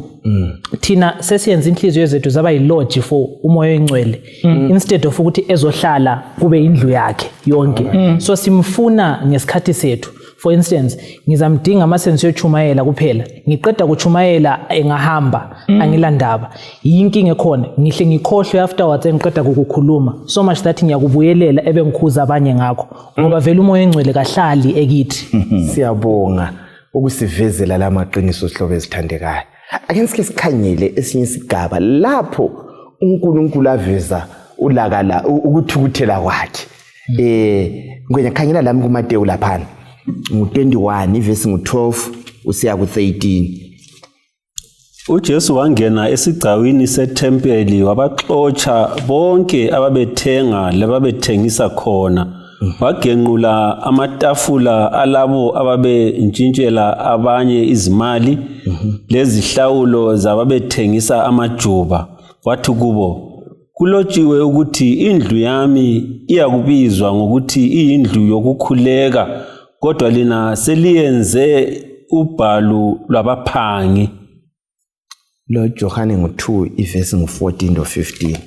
thina sesiyenza inhliziyo zethu zaba yilodge for umoya engcwele instead of ukuthi ezohlala kube indlu yakhe yonke so simfuna ngesikhathi sethu for instance ngizamdinga masenze yochumayela kuphela ngiqeda kuchumayela engahamba angilandaba yinkinga ekhona ngihle ngikhohlwe afterwards engiqeda ukukhuluma so much that ngiyakubuyelela ebengikhuza abanye ngakho ngoba vele umoya engcwele kahlali ekithi siyabonga ukusivezela lamaqiniso sihlobo ezithandekayo ake sike sikhanyele esinye isigaba lapho uNkulunkulu aveza ulakala ukuthukuthela kwakhe ngiyakhanyela lami kuMateyu lapha ngo21 ivesi ngo12 usiya ku13 uJesu wangena esigcawini sethempeli wabaxotsha bonke ababethenga lababethengisa khona wagenqula amatafula alabo ababentshintshela abanye izimali lezihlawulo zababethengisa amajuba wathi kubo kulotshiwe ukuthi indlu yami iyakubizwa ngokuthi iyindlu yokukhuleka kodwa lina seliyenze ubhalu lwabaphangi lo Johane ngo2 ivesi ngo14 no15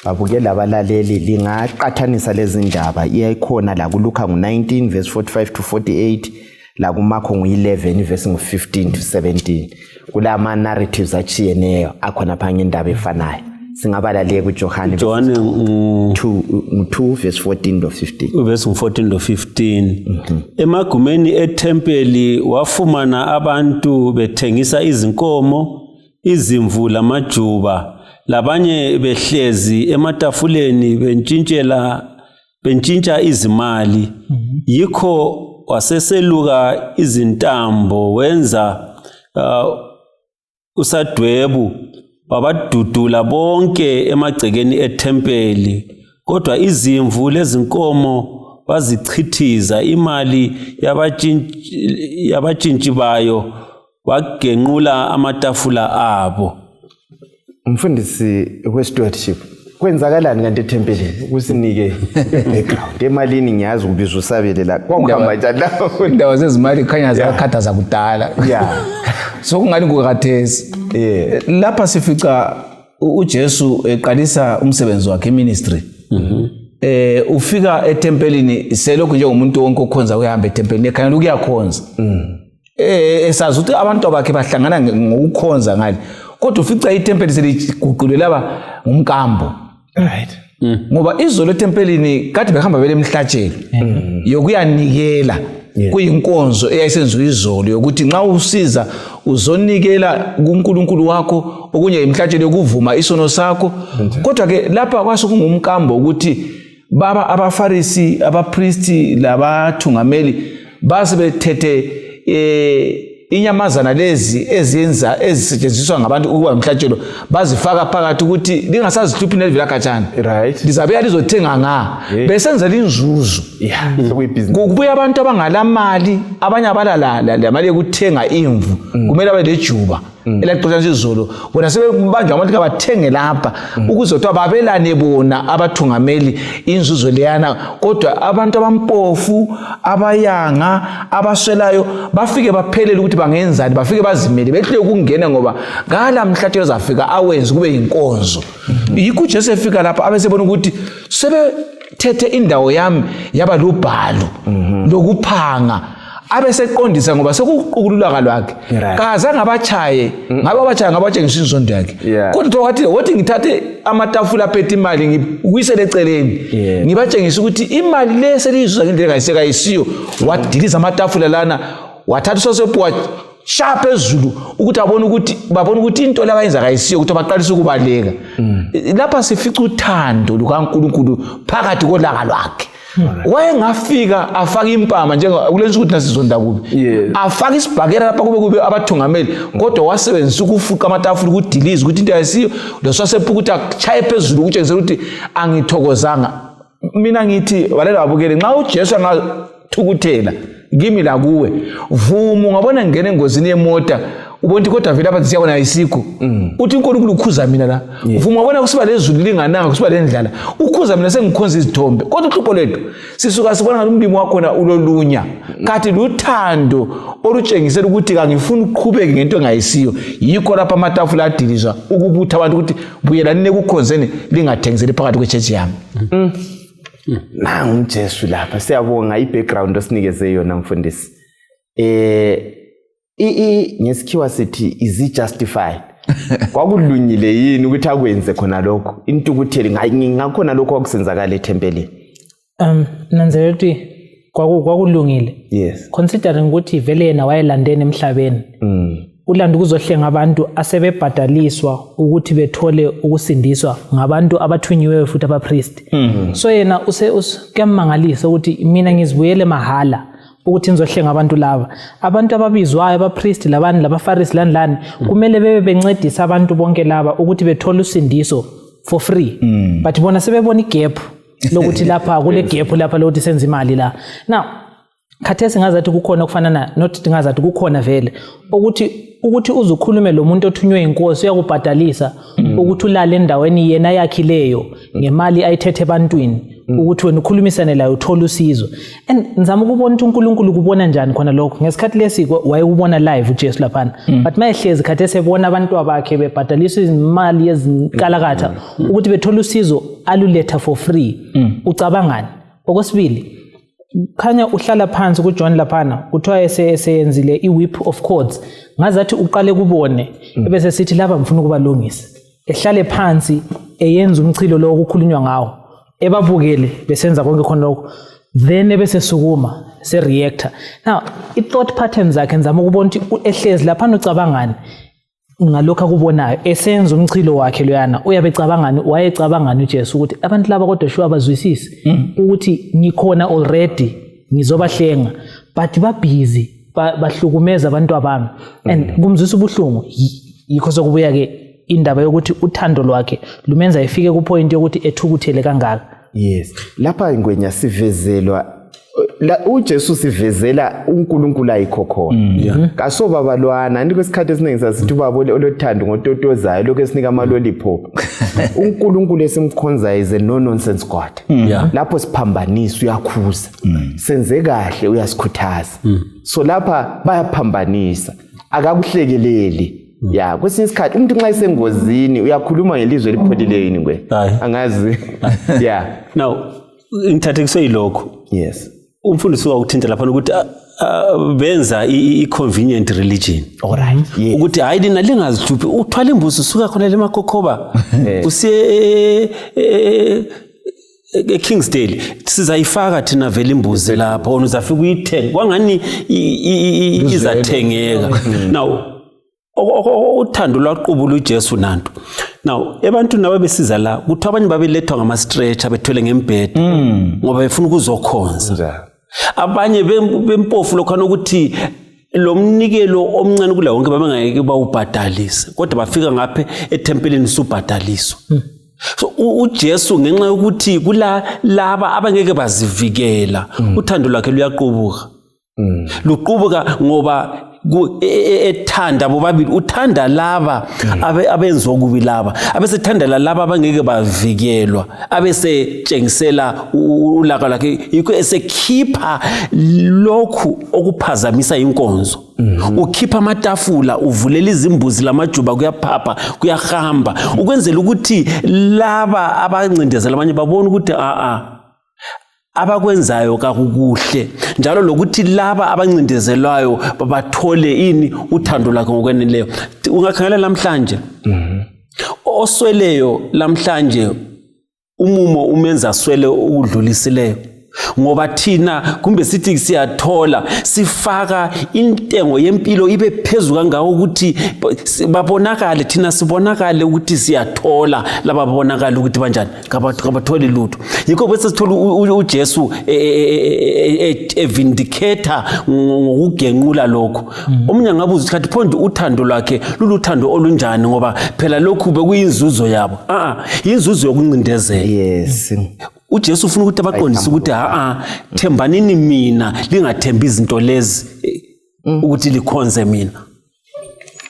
babukela abalaleli lingaqathanisa lezi ndaba iyayikhona la kuLuka ngo19 verse 45 to 48 la kuMarko ngo11 verse ngo15 to 17 kulama narratives achiyeneyo akhona phanga indaba efanayo singabala le kuJohane 2 verse 14 to 15 verse 14 to 15 emagumeni ethempeli wafumana abantu bethengisa izinkomo izimvu lamajuba labanye behlezi ematafuleni bentshintsha izimali yikho waseseluka izintambo wenza usadwebu babadudula bonke emagcekeni ethempeli kodwa izimvu lezinkomo bazichithiza imali yabantshintshi bayo wagenqula amatafula abo umfundisi westewardship kwenzakalani kanti ethempelini ukusinike background emalini ngiyazi ukubiza usabelela kwahamba njani lapho indawo zezimali khanya zakhatha zakudala yeah so kungani kukathesi lapha sifica uJesu eqalisa umsebenzi wakhe eministry ufika etempelini selokhu nje umuntu wonke okhonza uyahamba etempelini ekhanya ukuyakhonza esazi ukuthi abantu abakhe bahlangana ngokukhonza ngale kodwa ufica itempeli seliguqulwe laba ngumkambo right ngoba izolo etempelini kade behamba vele emhlatshelo yokuyanikela kuyinkonzo eyayisenziwe izolo yokuthi nxa usiza uzonikela kuNkulunkulu wakho okunye imhlatshelo yokuvuma isono sakho kodwa ke lapha kwasukungumkambo ukuthi baba abafarisi abapriesti labathungameli base bethethe inyamazana lezi ezisetshenziswa ngabantu ukuba umhlatshelo bazifaka phakathi ukuthi lingasazihluphi nelivela khatshana right lizabe lizothenga besenzela inzuzo sokuyibhizinisi kubuya abantu abangalamali abanye abalala lemali yokuthenga imvu kumele babe lejuba elaqotsha izolo bona sebebanjwa abantu abathenge lapha ukuze ukuthi babelane bona abathungameli inzuzo leyana kodwa abantu abampofu abayanga abaswelayo bafike baphelele ukuthi bangenzani bafike bazimele behle ukungena ngoba ngala mhlatshelo zafika awenze kube inkonzo yikho Jesu efika lapha abesebona ukuthi thethe indawo yami yaba lubhalo lokuphanga abeseqondisa ngoba sekuqululaka lwakhe kaze ngabachaye ngabatshengisa inzondo yakhe kodwa wathi wothi ngithathe amatafula aphethe imali ngiyisele eceleni ngibatshengisa ukuthi imali le selizuza ngendlela ayisiyo wadiliza amatafula lana wathatha usosepwa sharp ezulu ukuthi babone ukuthi into la bayenza kayisiyo ukuthi baqalise ukubaleka lapha sifica uthando lukaNkulunkulu phakathi kolaka lwakhe wayengafika afaka impama njengokulenza ukuthi nasizonda kubi afaka isibhakela lapha kube abathungameli kodwa wasebenzisa ukufuqa amatafula ukudiliza ukuthi into ayisiyo lososepha ukuthi achaye phezulu ukutshengisa ukuthi angithokozanga mina ngithi balela babukele nxa uJesu angathukuthela ngimi la kuwe vuma ungabona ngene engozini yemota ubona kodwa vele abathi siyabona ayisikho uthi uNkulunkulu ukhuza mina la vuma ungabona kusiba lezulu lingananga kusiba lendlala ukhuza mina sengikhonza izithombe kodwa uhlupho lethu sisuka sibona ngalombimo wakhona ulolunya kathi luthando olutshengisela ukuthi kangifuni ukuqhubeka ngento engayisiyo yikho lapha amatafula adilizwa ukubutha abantu ukuthi buyelani nekukhonzeni lingathengiseli phakathi kwechechi yami nangu uJesu lapha siyabonga ibackground osinikeze yona mfundisi ngesikhiwa sithi is it justified kwakulungile yini ukuthi akwenze khona lokho intukutheli ngakhona lokho kwakusenzakala ethempelini nanzela ukuthi kwakulungile yes considering ukuthi vele yena wayelandene emhlabeni ulanda ukuzohlenga abantu asebebhadaliswa ukuthi bethole ukusindiswa ngabantu abathunyiweyo futhi abapriest so yena kuyammangalisa ukuthi mina ngizibuyele mahala ukuthi nizohlenga abantu laba abantu ababizwayo abapriest labani labafarisi lani kumele bebe bencedisa abantu bonke laba ukuthi bethole usindiso for free but bona sebebona igap lokuthi lapha kule gap lapha lokuthi senze imali la now khathesi ngazathi kukhona kufanana not ngazathi kukhona vele ukuthi uzukhulume lo muntu othunywe inkosi uyakubhadalisa ukuthi ulale endaweni yena yakhileyo ngemali ayithethe ebantwini ukuthi wena ukhulumisane layo uthola usizo and ngizama ukubona ukuthi uNkulunkulu kubona njani khona lokho ngesikhathi lesi wayekubona live uJesu laphana but mayehlezi khathesi ebona abantu abakhe bebhadaliswa izimali ezinkalakatha ukuthi bethola usizo aluletha for free ucabangani okwesibili khanya uhlala phansi kuJohn laphana kuthiwa eseyenzile iwhip of cords ngazathi uqale kubone ebese sithi laba mfuna ukubalungisa ehlale phansi eyenza umchilo lo okukhulunywa ngawo ebabukele besenza konke khona lokho then ebese sukuma se-reactor now i-thought patterns zakhe ngizama ukubona ukuthi ehlezi laphana ucabangani ngalokho akubonayo esenza umchilo wakhe loyana uyabecabangani wayecabangani uJesu ukuthi abantu laba kodwa shuwa bazwisisi ukuthi ngikhona already ngizobahlenga but babhizi bahlukumeza abantu abami and kumzwisa ubuhlungu yikho sokubuya ke indaba yokuthi uthando lwakhe lumenza efike ku point yokuthi ethukuthele kangaka yes lapha ingwenya sivezelwa uJesu sivezela uNkulunkulu ayikho khona kasoba balwana andikwesikhathi esiningi sasithi ubabole olothando ngototozayo lokho esinika amalolipop uNkulunkulu esimkhonza is a no nonsense God lapho siphambanisa uyakhuza senze kahle uyasikhuthaza so lapha bayaphambanisa akakuhlekeleli kwesinye isikhathi umuntu nxa isengozini uyakhuluma ngelizwe elipholileyo yini ngwe angazi now ngithathe kuseyilokho yes umfundisi wakuthinta lapha ukuthi benza i-convenient religion alright ukuthi hayi lina lingazijuphi uthwala imbuzi usuka khona lemakhokoba usiye eKingsdale sizayifaka thina vele imbuzi lapha wona uzafika uyithenga kwangani izathengeka now uthando lwaqubula uJesu nanto now abantu nawe besiza la kuthi abanye babelethwa ngama stretcher bethwele ngembhede ngoba befuna ukuzokhonza abanye bempofu lokhana ukuthi lo mnikelo omncane kula wonke babengeke bawubhadalise kodwa bafika ngaphe etempeleni subhadaliswa so uJesu ngenxa yokuthi kula laba abangeke bazivikela uthando lwakhe luyaqubuka luqubuka ngoba ethanda bobabili uthanda laba abenziwa kubi laba abesethanda laba abangeke bavikelwa abesetshengisela ulaka lakhe yikho esekhipha lokhu okuphazamisa inkonzo ukhipha amatafula uvulela izimbuzi lamajuba kuyaphapha kuyahamba ukwenzela ukuthi laba abancindezela abanye babone ukuthi abakwenzayo kakuhle njalo lokuthi laba abancindezelwayo babathole ini uthando lakhe ngokweneleyo. Ungakhangela namhlanje osweleyo lamhlanje umumo umenza swele ukudlulisileyo, ngoba thina kumbe sithi siyathola sifaka intengo yempilo ibe phezulu kangaka ukuthi babonakale, thina sibonakale ukuthi siyathola, laba babonakale ukuthi banjani kabatholi lutho. Yikho bese sithola uJesu vindicator ngokugenqula lokho. Omunye ngabuza ukuthi phondi uthando lwakhe luluthando olunjani, ngoba phela lokhu bekuyinzuzo yabo. Inzuzo yokuncindezela. Yes. uJesu ufuna ukuthi abaqondise ukuthi thembanini mina, lingathembi izinto lezi ukuthi likhonze mina.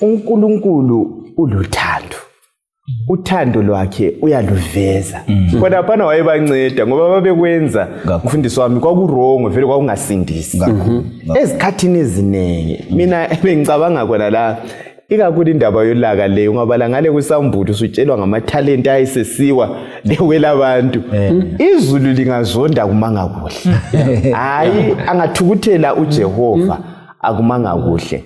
uNkulunkulu uluthando. Uthando lwakhe uyaluveza. Kodwa phana wayebanceda ngoba babekwenza umfundisi wami kwakurongo vele kwakungasindisi. Ezikhathini ezinenge mina bengicabanga khona la ikakhulu indaba yolaka leyo ngabala ngale kuSambudu usutshelwa ngamathalenti ayisesiwa ewela abantu. Izulu lingazonda kumanga kuhle. Hayi angathukuthela uJehova akumanga kuhle.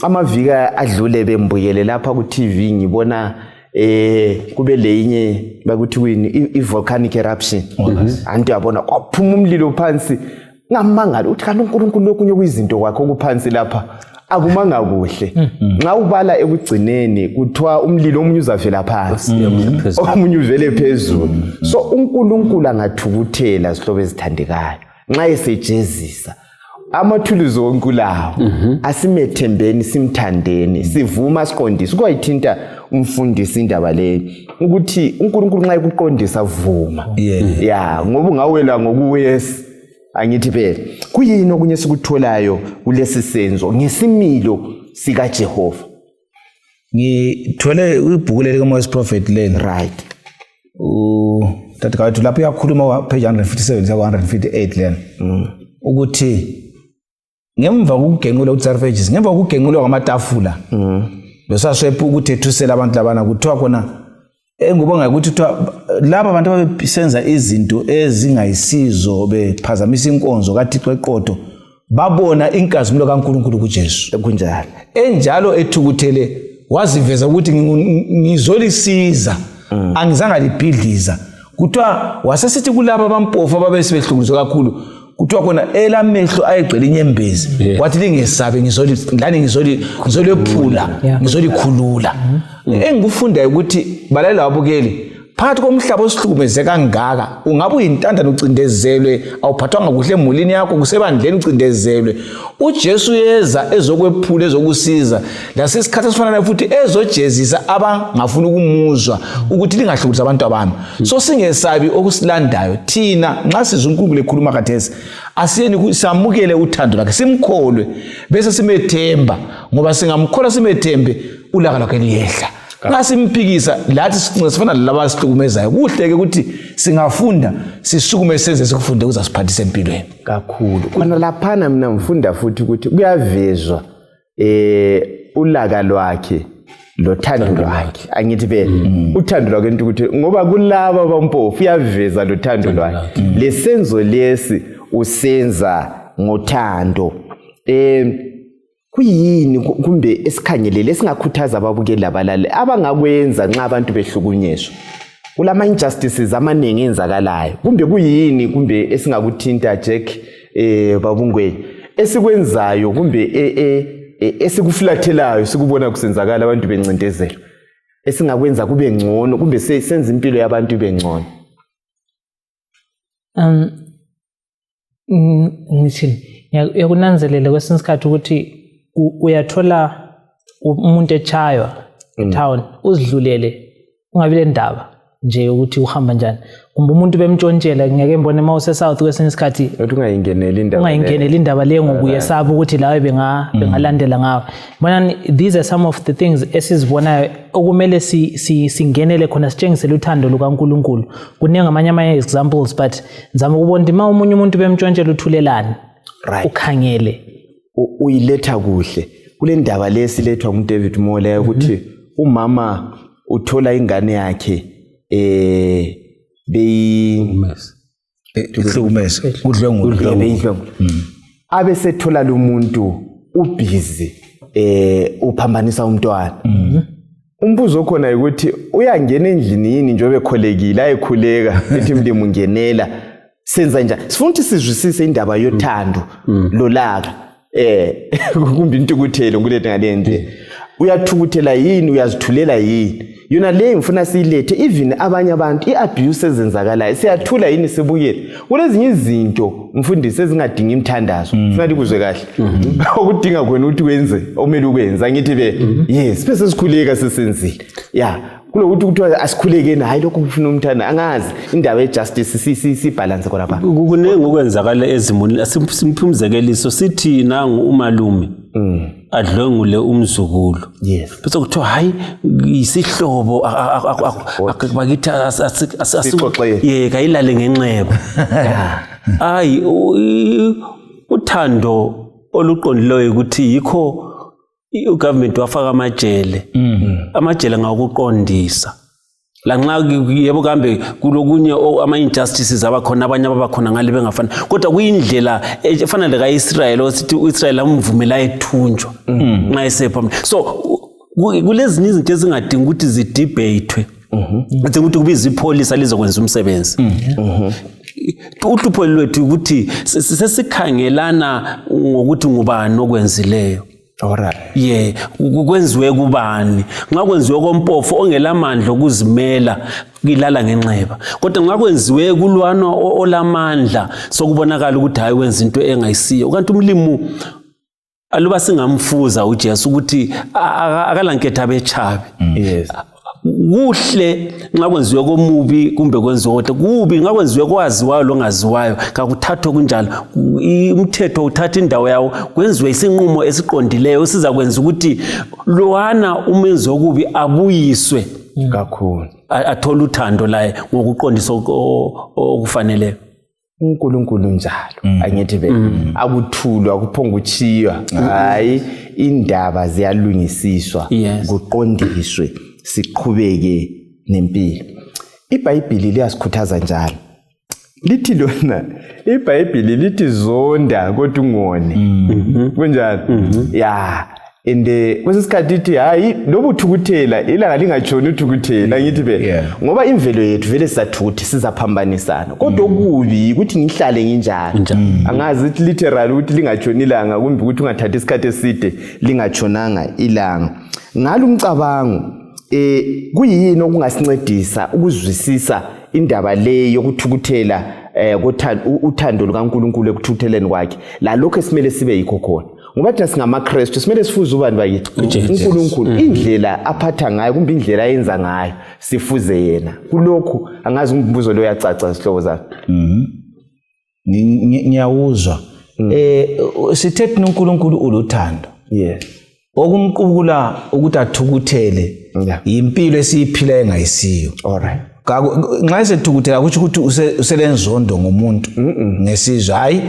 Amavika adlule bembuyele lapha ku TV ngibona kube leyinye bakuthi kuyini i-volcanic eruption. Anti yabona kwaphuma umlilo phansi ngamangala uthi kanti uNkulunkulu lokunye kuyizinto kwakhe okuphansi lapha akumanga kuhle. Nxa ubala ekugcineni kuthiwa umlilo omunye uzavela phansi omunye uvele phezulu. So uNkulunkulu angathukuthela sihlobo ezithandekayo nxa esejezisa amathuluzi onkulawo asimethembeni simthandeni sivuma siqondisa kwayithinta umfundisi indaba le ukuthi uNkulunkulu nxa ekuqondisa vuma ngoba ungawela ngokuwesi angithi phela kuyini okunye sikutholayo kulesi senzo ngesimilo sika Jehova. Ngithole ibhuku leli kaMoses prophet leli Right. Tathi lapho uyakhuluma page 157 ka 158 lena ukuthi ngemva kokugenqula uTsarfeges, ngemva kokugenqulwa kwamatafula besaswepha ukuthi ethusela abantu labana kuthiwa khona engubonga ukuthi laba abantu ababesenza izinto ezingayisizo bephazamisa inkonzo kaThixo eqotho babona inkazimulo kaNkulunkulu kuJesu Kunjalo. Enjalo ethukuthele waziveza ukuthi ngizolisiza angizanga libhidliza. Kuthiwa wasesithi kulabo abampofu ababesibehlukulizwa kakhulu kuthiwa khona elamehlo ayegcwele inyembezi wathi lingesabe ngizoliphula ngizolikhulula. Engikufunda ukuthi balalela wabukeli phakathi komhlaba osihlukumeze kangaka ungabe uyintanda nocindezelwe awuphathwanga kuhle emulini yakho kusebandleni ucindezelwe uJesu yeza ezokwephula ezokusiza lasesikhathi esifana futhi ezojezisa abangafuna ukumuzwa ukuthi lingahlukulisa abantu abami. So singesabi okusilandayo thina nxa sizwa uNkulunkulu ekhuluma kathesi asiyeni samukele uthando lakhe simkholwe bese simethemba ngoba singamkhola simethembe ulaka lwakhe liyehla. Ngasimpikisa lathi sifana lalaba sihlukumezayo kuhleke ukuthi singafunda sisukume senze sikufunde uzasiphathisa empilweni kakhulu. Khona laphana mina ngifunda futhi ukuthi kuyavezwa ulaka lwakhe lothando lwakhe angithi phela uthando lwakhe into ukuthi ngoba kulaba bampofu uyaveza lothando lwakhe lesenzo lesi usenza ngothando. Kuyini kumbe esikhangelele esingakhuthaza ababukeli abalale abangakwenza nxa abantu behlukunyezwa kulama injustices amaningi enzakalayo kumbe kuyini kumbe esingakuthinta Jack babungweni esikwenzayo kumbe esikuflathelayo sikubona kusenzakala abantu bencindezelo esingakwenza kube ngcono kumbe senze impilo yabantu ibe ngcono. Ngithini yakunanzelela kwesinye isikhathi ukuthi uyathola umuntu echaywa town uzidlulele ungabile ndaba nje ukuthi uhamba njani kumbe umuntu bemtshontshela ngeke mbone mawuse south kwesinye isikhathi ungayingeneli indaba leyo ngokuyesaba ukuthi lawe bengalandela ngawe. Bona these are some of the things esizibonayo okumele singenele khona sitshengisele uthando lukaNkulunkulu. Kuningi amanye examples but ngizama ukubona ukuthi umunye umuntu bemtshontshela uthulelani ukhangele uyiletha kuhle kule ndaba lesilethwa nguDavid Moore ukuthi umama uthola ingane yakhe ihlukumeze udlwengulo abe sethola lo muntu ubhizi uphambanisa umntwana umbuzo khona ukuthi uyangena endlini yini njobe kholekile ayekhuleka ethi mlimu ngenela senza njani sifuna ukuthi sizwisise indaba yothando lolaka kumbe intukuthelo kulethe ngalende uyathukuthela yini uyazithulela yini yona le ngifuna siyilethe even abanye abantu iabuse ezenzakalayo siyathula yini sibukele kulezinye izinto mfundisi ezingadingi imthandazo kufanele kuzwe kahle okudinga khona ukuthi wenze omele ukwenza ngithi yes bese sikhuleka sesenzile kulokuthi kuthiwa asikhulekeni hayi lokho kufuna umthanda angazi indaba yejustice sibalance khona lapha kunenge okwenzakala ezimuni simphumzekeliso sithi nangu umalume adlwengule umzukulu bese kuthiwa hayi isihlobo bakithi kayilale ngenxeba hayi uthando oluqondileyo ukuthi yikho ugovernment wafaka amajele ngakuqondisa lanxa yebo kambe kulokunye ama-injustices abakhona abanye abakhona ngale bengafana kodwa kuyindlela efanele ka-Israel osithi u-Israel amvumela ethunjwa nxa esepha so kulezinye izinto ezingadingi ukuthi zidebate ukuthi kubiza ipholisa lizokwenza umsebenzi uhlupho lwethu ukuthi sesikhangelana ngokuthi ngubani okwenzileyo alright kwenziwe kubani nxa kwenziwe kompofu ongelamandla okuzimela kilala ngenxeba kodwa nxa kwenziwe kulwana olamandla sokubonakala ukuthi hayi wenza into engayisiyo kanti umlimu aluba singamfuza uJesu ukuthi akalanketha bechabe kuhle nxa kwenziwe komubi kumbe kwenziwe kodwa kubi nxa kwenziwe kwaziwayo longaziwayo kakuthathwe kunjalo umthetho uthatha indawo yawo kwenziwe isinqumo esiqondileyo siza kwenza ukuthi lowana umenzi okubi abuyiswe kakhulu athola uthando laye ngokuqondisa okufaneleyo uNkulunkulu njalo angithi akuthulwa kuphonga uchiywa hayi indaba ziyalungisiswa kuqondiswe siqhubeke nempilo iBhayibheli liyasikhuthaza njalo lithi lona iBhayibheli lithi zonda kodwa ungone kunjalo ende kwesikhathi ithi hayi lobuthukuthela ilanga lingatshoni uthukuthela ngithi ngoba imvelo yethu vele sisathukuthi sizaphambanisana kodwa okubi ukuthi ngihlale nginjalo angazi ukuthi literal ukuthi lingatshoni ilanga kumbe ukuthi ungathatha isikhathi eside lingatshonanga ilanga ngalo umcabango kuyini okungasincedisa ukuzwisisa indaba le yokuthukuthela uthando lukaNkulunkulu ekuthukutheleni kwakhe la lokho esimele sibe yikho khona ngoba thina singamaKristu simele sifuze ubani bakithi uNkulunkulu indlela aphatha ngayo kumbe indlela ayenza ngayo sifuze yena kulokhu angazi umbuzo lo uyacaca sihlobo zakhe ngiyawuzwa sithethe uNkulunkulu uluthando okumqubula ukuthi athukuthele impilo esiyiphila engayisiyo alright nxa sethukuthela ukuthi uselenzondo ngomuntu ngesizwe hayi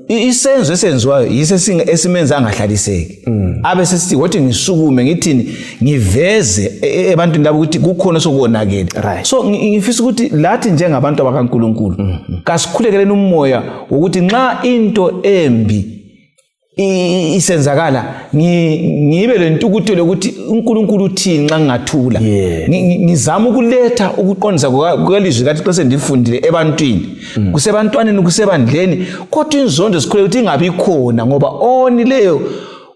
isenzo esenziwayo yisesinga esimenza angahlaliseki abe sesithi wathi ngisukume ngithini ngiveze ebantwini labo ukuthi kukhona sokonakele so ngifisa ukuthi lathi njengabantu abakaNkulunkulu kasikhulekeleni umoya ukuthi nxa into embi isenzakala ngibe lentukuthelo ukuthi uNkulunkulu uthini nxa ngingathula ngizama ukuletha ukuqondisa kwelizwi kathi xa sendifundile ebantwini kusebantwaneni kusebandleni kodwa inzondo sikhuleka ukuthi ingabi khona ngoba onileyo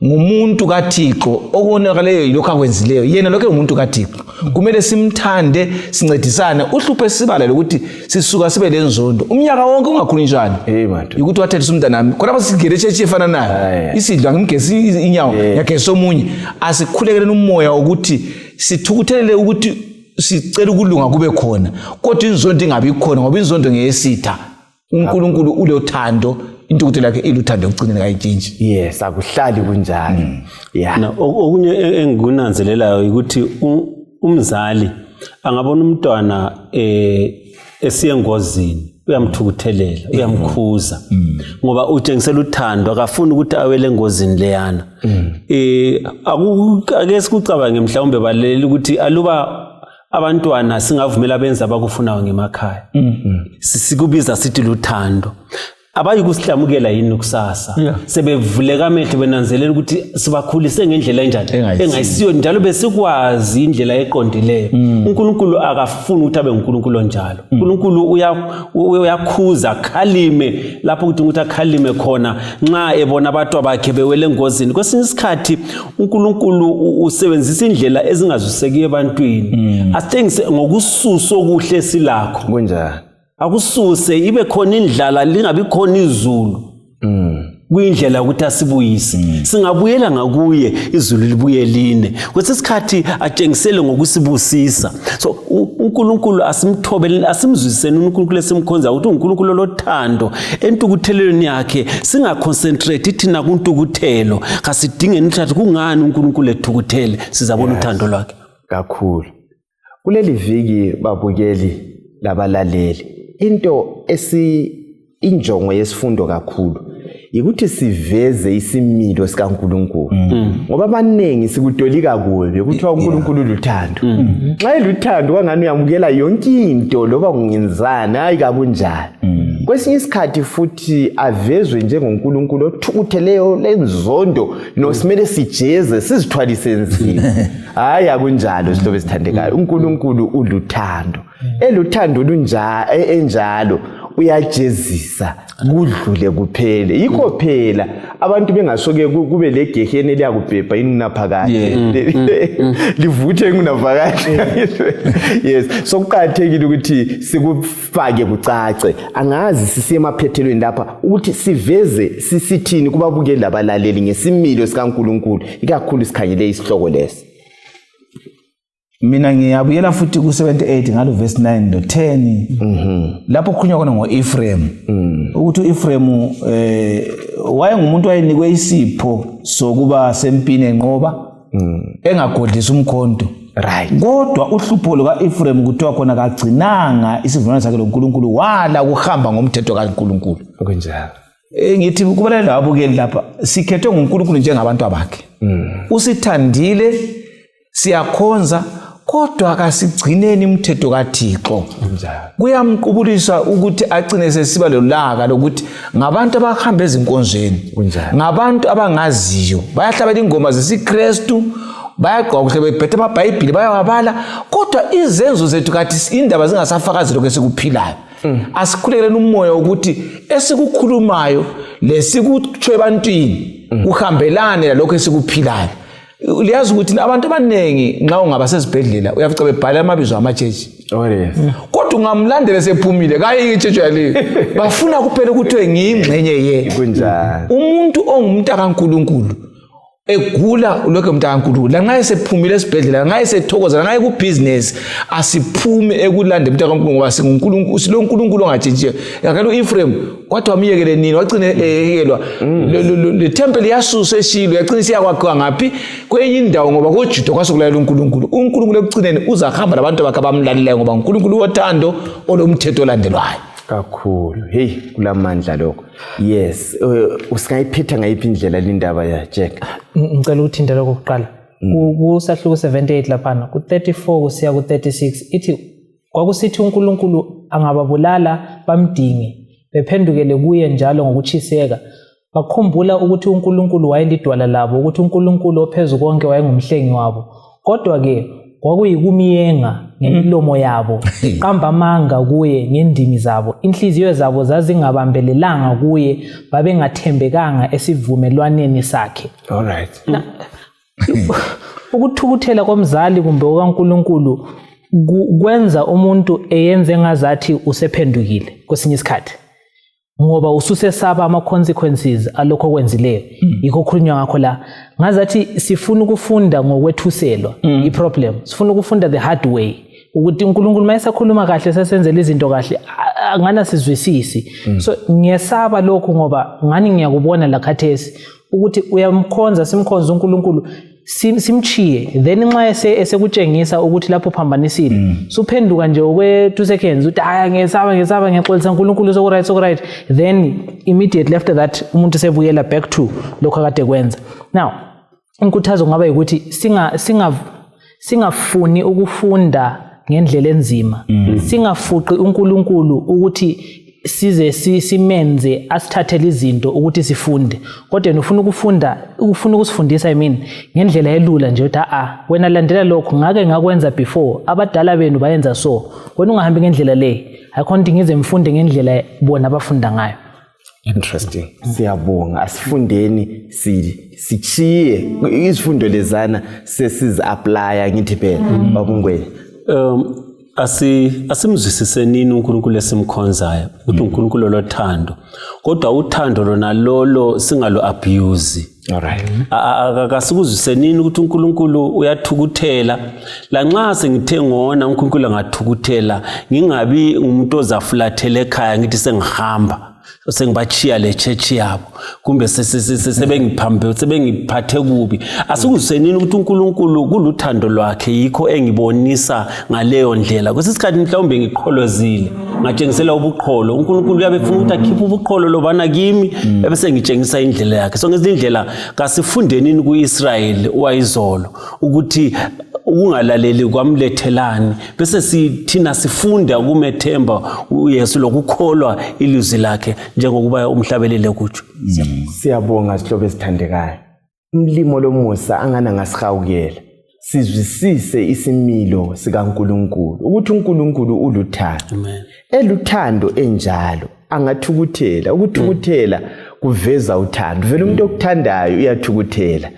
ngumuntu kaThixo okonakaleyo yilokho akwenzileyo yena lokho umuntu kaThixo kumele simthande sincedisane uhluphe sibala lokuthi sisuka sibe lenzondo umnyaka wonke ungakhulunyiswana ukuthi wathethe umntanami khona sigere church efana nayo isidla ngimgesi inyawo yagesa omunye asikhulekele umoya ukuthi sithukuthelele ukuthi sicela ukulunga kube khona kodwa inzondo ingabi khona ngoba inzondo ngeyesitha uNkulunkulu ule uthando intukuthelo lakhe iluthando ugcinele kayintshintshi akuhlali kunjalo okunye engikunanzelelayo ukuthi umzali angabona umntwana esiyengozini uyamthukuthelela uyamkhuza ngoba utshengisela uthando akafuni ukuthi awele engozini leyana ake sikucabange mhlawumbe baleli ukuthi aluba abantwana singavumela benze abakufunayo ngemakhaya sikubiza sithi luthando abayikusilamukela yini kusasa sebevuleka amehlo benanzelela ukuthi sibakhulise ngendlela enjani engayisiyo njalo besikwazi indlela eqondileyo uNkulunkulu akafuni ukuthi abe uNkulunkulu njalo uNkulunkulu uyakhuza akhalime lapho ukuthi akhalime khona nxa ebona abantu bakhe bewele engozini kwesinye isikhathi uNkulunkulu usebenzisa indlela ezingazuseki ebantwini asithengise ngokususa okuhle silakho kunjani akususe ibe khona indlala lingabi khona izulu kuyindlela ukuthi asibuyise singabuyela ngakuye izulu libuye line kwesikhathi atshengisele ngokusibusisa so uNkulunkulu asimthobeleni asimzwisiseni uNkulunkulu esimkhonza ukuthi uNkulunkulu lothando entukuthelweni yakhe singaconcentrate thina kuntukuthelo kasidingeni ukuthi kungani uNkulunkulu ethukuthele sizabona uthando lwakhe kakhulu kuleli viki babukeli labalaleli into injongo yesifundo kakhulu ukuthi siveze isimilo sikaNkulunkulu ngoba abaningi sikutolika kuwe ukuthi uNkulunkulu luthando nxa eluthando kangani uyamukela yonke into loba kungenzana hayi kabunjani kwesinye isikhathi futhi avezwe njengoNkulunkulu othukutheleyo lenzondo nosimele sijeze sizithwalise nzima hayi akunjalo sihlobo esithandekayo uNkulunkulu uluthando eluthando enjalo uyajezisa kudlule kuphele yikho phela abantu bengasoke kube legehene eliyakubhebha inaphakade livuthe kunaphakade yes so kuqhathekile ukuthi sikufake kucace angazi sisemaphethelweni lapha ukuthi siveze sisithini kubabukeli labalaleli ngesimilo sikaNkulunkulu ikakhulu sikhanyele isihloko lesi mina ngiyabuyela futhi ku78 ngalo verse 9 no 10 lapho kukhulunywa khona ngoEfrem ukuthi uEfrem wayengumuntu wayenikwe isipho sokuba sempini enqoba engagodlisa umkhonto right kodwa uhlupho lukaEfrem kuthiwa khona kagcinanga isivumelwano sakhe loNkulunkulu wala ukuhamba ngomthetho kaNkulunkulu okunjalo ngithi kubalele abukeli lapha sikhethwe nguNkulunkulu njengabantu abakhe usithandile siyakhonza kodwa akasigcineni imithetho kaThixo kuyamqubulisa ukuthi agcine sesiba lolaka lokuthi ngabantu abahamba ezinkonzweni ngabantu abangaziyo bayahlabela ingoma zesiKristu bayagqoka kuhle bephethe amabhayibhili bayawabala kodwa izenzo zethu kathi indaba zingasafakazi lokho esikuphilayo asikhulekele umoya ukuthi esikukhulumayo lesikutsho ebantwini uhambelane lalokho esikuphilayo liyazi ukuthi abantu abanengi nxa ungaba sesibhedlela uyafica bebhala amabizo amachechi kodwa ungamlandela sephumile kayi ichechi yale bafuna kuphela ukuthi ngiyingxenye yena umuntu ongumntu kaNkulunkulu egula lokho umuntu kaNkulunkulu la nxa esephumile esibhedlela nxa esethokoza nxa eku-business asiphume ekulanda umuntu kaNkulunkulu ngoba singuNkulunkulu siloNkulunkulu ongatshintshiyo yakalo uEfrem kwathi wamiyekele nini wagcine eyekelwa le temple yasuswa eShilo yagcina siyakwakhiwa ngaphi kwenye indawo ngoba koJuda kwasokulalela uNkulunkulu ekucineni uzahamba labantu bakhe abamlalelayo ngoba uNkulunkulu wothando olomthetho olandelwayo kakhulu hey kulamandla lokho yes usingayiphetha ngayiphi indlela lindaba ya Jack ngicela ukuthinta lokho kuqala kusahluko 78 laphana ku34 kusiya ku36 ithi kwakusithi uNkulunkulu angababulala bamdinge bephendukele kuye njalo ngokuchiseka bakhumbula ukuthi uNkulunkulu wayelidwala labo ukuthi uNkulunkulu ophezulu konke wayengumhlengi wabo kodwa ke kwakuyikumiyenga ngemilomo yabo qamba amanga kuye ngendimi zabo inhliziyo zabo zazingabambelelanga kuye babengathembekanga esivumelwaneni sakhe alright ukuthukuthela komzali kumbe okaNkulunkulu kwenza umuntu eyenze ngazathi usephendukile kwesinye isikhathi ngoba ususesaba ama-consequences alokho kwenzileyo yikho khulunywa ngakho la ngazathi sifuna ukufunda ngokwethuselwa i-problem sifuna ukufunda the hard way ukuthi uNkulunkulu mayesakhuluma kahle sesenzela izinto kahle ngana sizwisisi so ngiyesaba lokho ngoba ngani ngiyakubona la khathesi ukuthi uyamkhonza simkhonza uNkulunkulu simchiye then nxa esekutshengisa ukuthi lapho phambanisile suphenduka nje okwe 2 seconds uthi aya ngiyesaba ngixolisa uNkulunkulu so right then immediately after that umuntu sebuyela back to lokho akade kwenza now inkuthazo ngaba ukuthi singafuni ukufunda ngendlela enzima singafuqi uNkulunkulu ukuthi size simenze asithathele izinto ukuthi sifunde kodwa ufuna ukusifundisa ngendlela elula nje ukuthi wena landela lokho ngake ngakwenza before abadala benu bayenza so wena ungahambi ngendlela le akho nto ngize mfunde ngendlela bona abafunda ngayo. Interesting. Siyabonga asifundeni sichiye izifundo lezana sesiz applya ngithi phela babungwele. Asimzwisisenini uNkulunkulu esimkhonzayo ukuthi uNkulunkulu lothando kodwa uthando lona lolo singalo abuse. Alright. Akasikuzwisenini ukuthi uNkulunkulu uyathukuthela lanxa sengithe ngona uNkulunkulu angathukuthela ngingabi umuntu ozafulathela ekhaya ngithi sengihamba sengibachiya le church yabo kumbe sebengiphathe kubi asikuzwisenini ukuthi uNkulunkulu kuluthando lwakhe yikho engibonisa ngaleyo ndlela kwesisikhathi mhlawumbe ngiqholozile ngatshengisela ubuqholo uNkulunkulu uyabe ufuna ukuthi akhiphe ubuqholo lobana kimi bese ngitshengisa indlela yakhe so ngezindlela kasifundenini kuIsrael wayizolo ukuthi ungalaleli kwamlethelani bese sithina sifunda ukumethemba uYesu lokukholwa ilizwi lakhe njengokuba umhlabelele kutsho. Siyabonga sihlobo esithandekayo umlimo lomusa angana ngasihawukela sizwisise isimilo sikaNkulunkulu ukuthi uNkulunkulu uluthando. Amen. Eluthando enjalo angathukuthela ukuthukuthela kuveza uthando vele umuntu okuthandayo uyathukuthela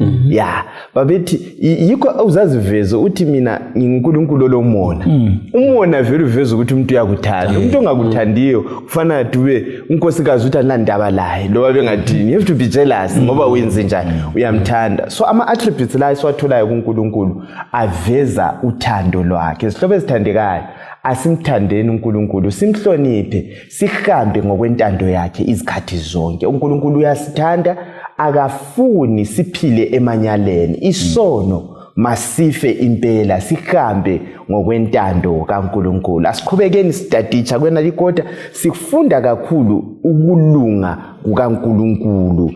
babethi yikho uzaziveza uthi mina ngiNkulunkulu lomona umona vele uveza ukuthi umuntu uyakuthanda umuntu ongakuthandiyo kufana dube unkosikazi uthi alandaba laye loba bengathini you have to be jealous ngoba wenze njani uyamthanda so ama attributes la siwatholayo kuNkulunkulu aveza uthando lwakhe sihlobo esithandekayo asimthandeni uNkulunkulu simhloniphe sihambe ngokwentando yakhe izikhathi zonke uNkulunkulu uyasithanda akafuni siphile emanyaleni isono masife impela sihambe ngokwentando kaNkulunkulu asiqhubekeni sidaditsha kwena likota sifunda kakhulu ukulunga kukaNkulunkulu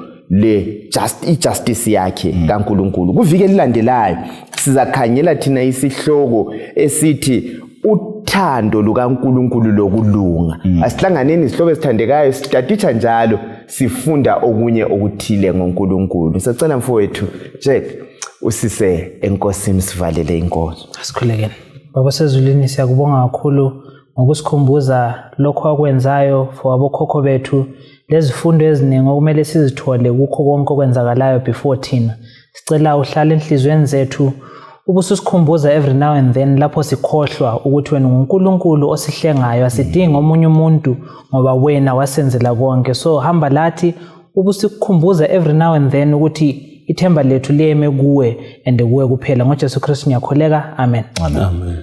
justice yakhe kaNkulunkulu kuvike lilandelayo sizakhangela thina isihloko esithi uthando lukaNkulunkulu lokulunga asihlanganeni isihlobo esithandekayo sidaditsha njalo sifunda okunye okuthile ngoNkulunkulu sicela mfowethu Jack usise enkosini sivalele inkonzo asikhulekeni baba sezulwini siyakubonga kakhulu ngokusikhumbuza lokho akwenzayo for abokhokho bethu lezifundo eziningi okumele sizithole kukho konke okwenzakalayo before thina sicela uhlale enhlizweni zethu ubususikhumbuza every now and then lapho sikhohlwa ukuthi wena uNkulunkulu osihlengayo asidingi omunye umuntu ngoba wena wasenzela konke so hamba lathi ubusikhumbuza every now and then ukuthi ithemba lethu liyeme kuwe and kuwe kuphela ngoJesu Kristu ngiyakholeka amen. Amen.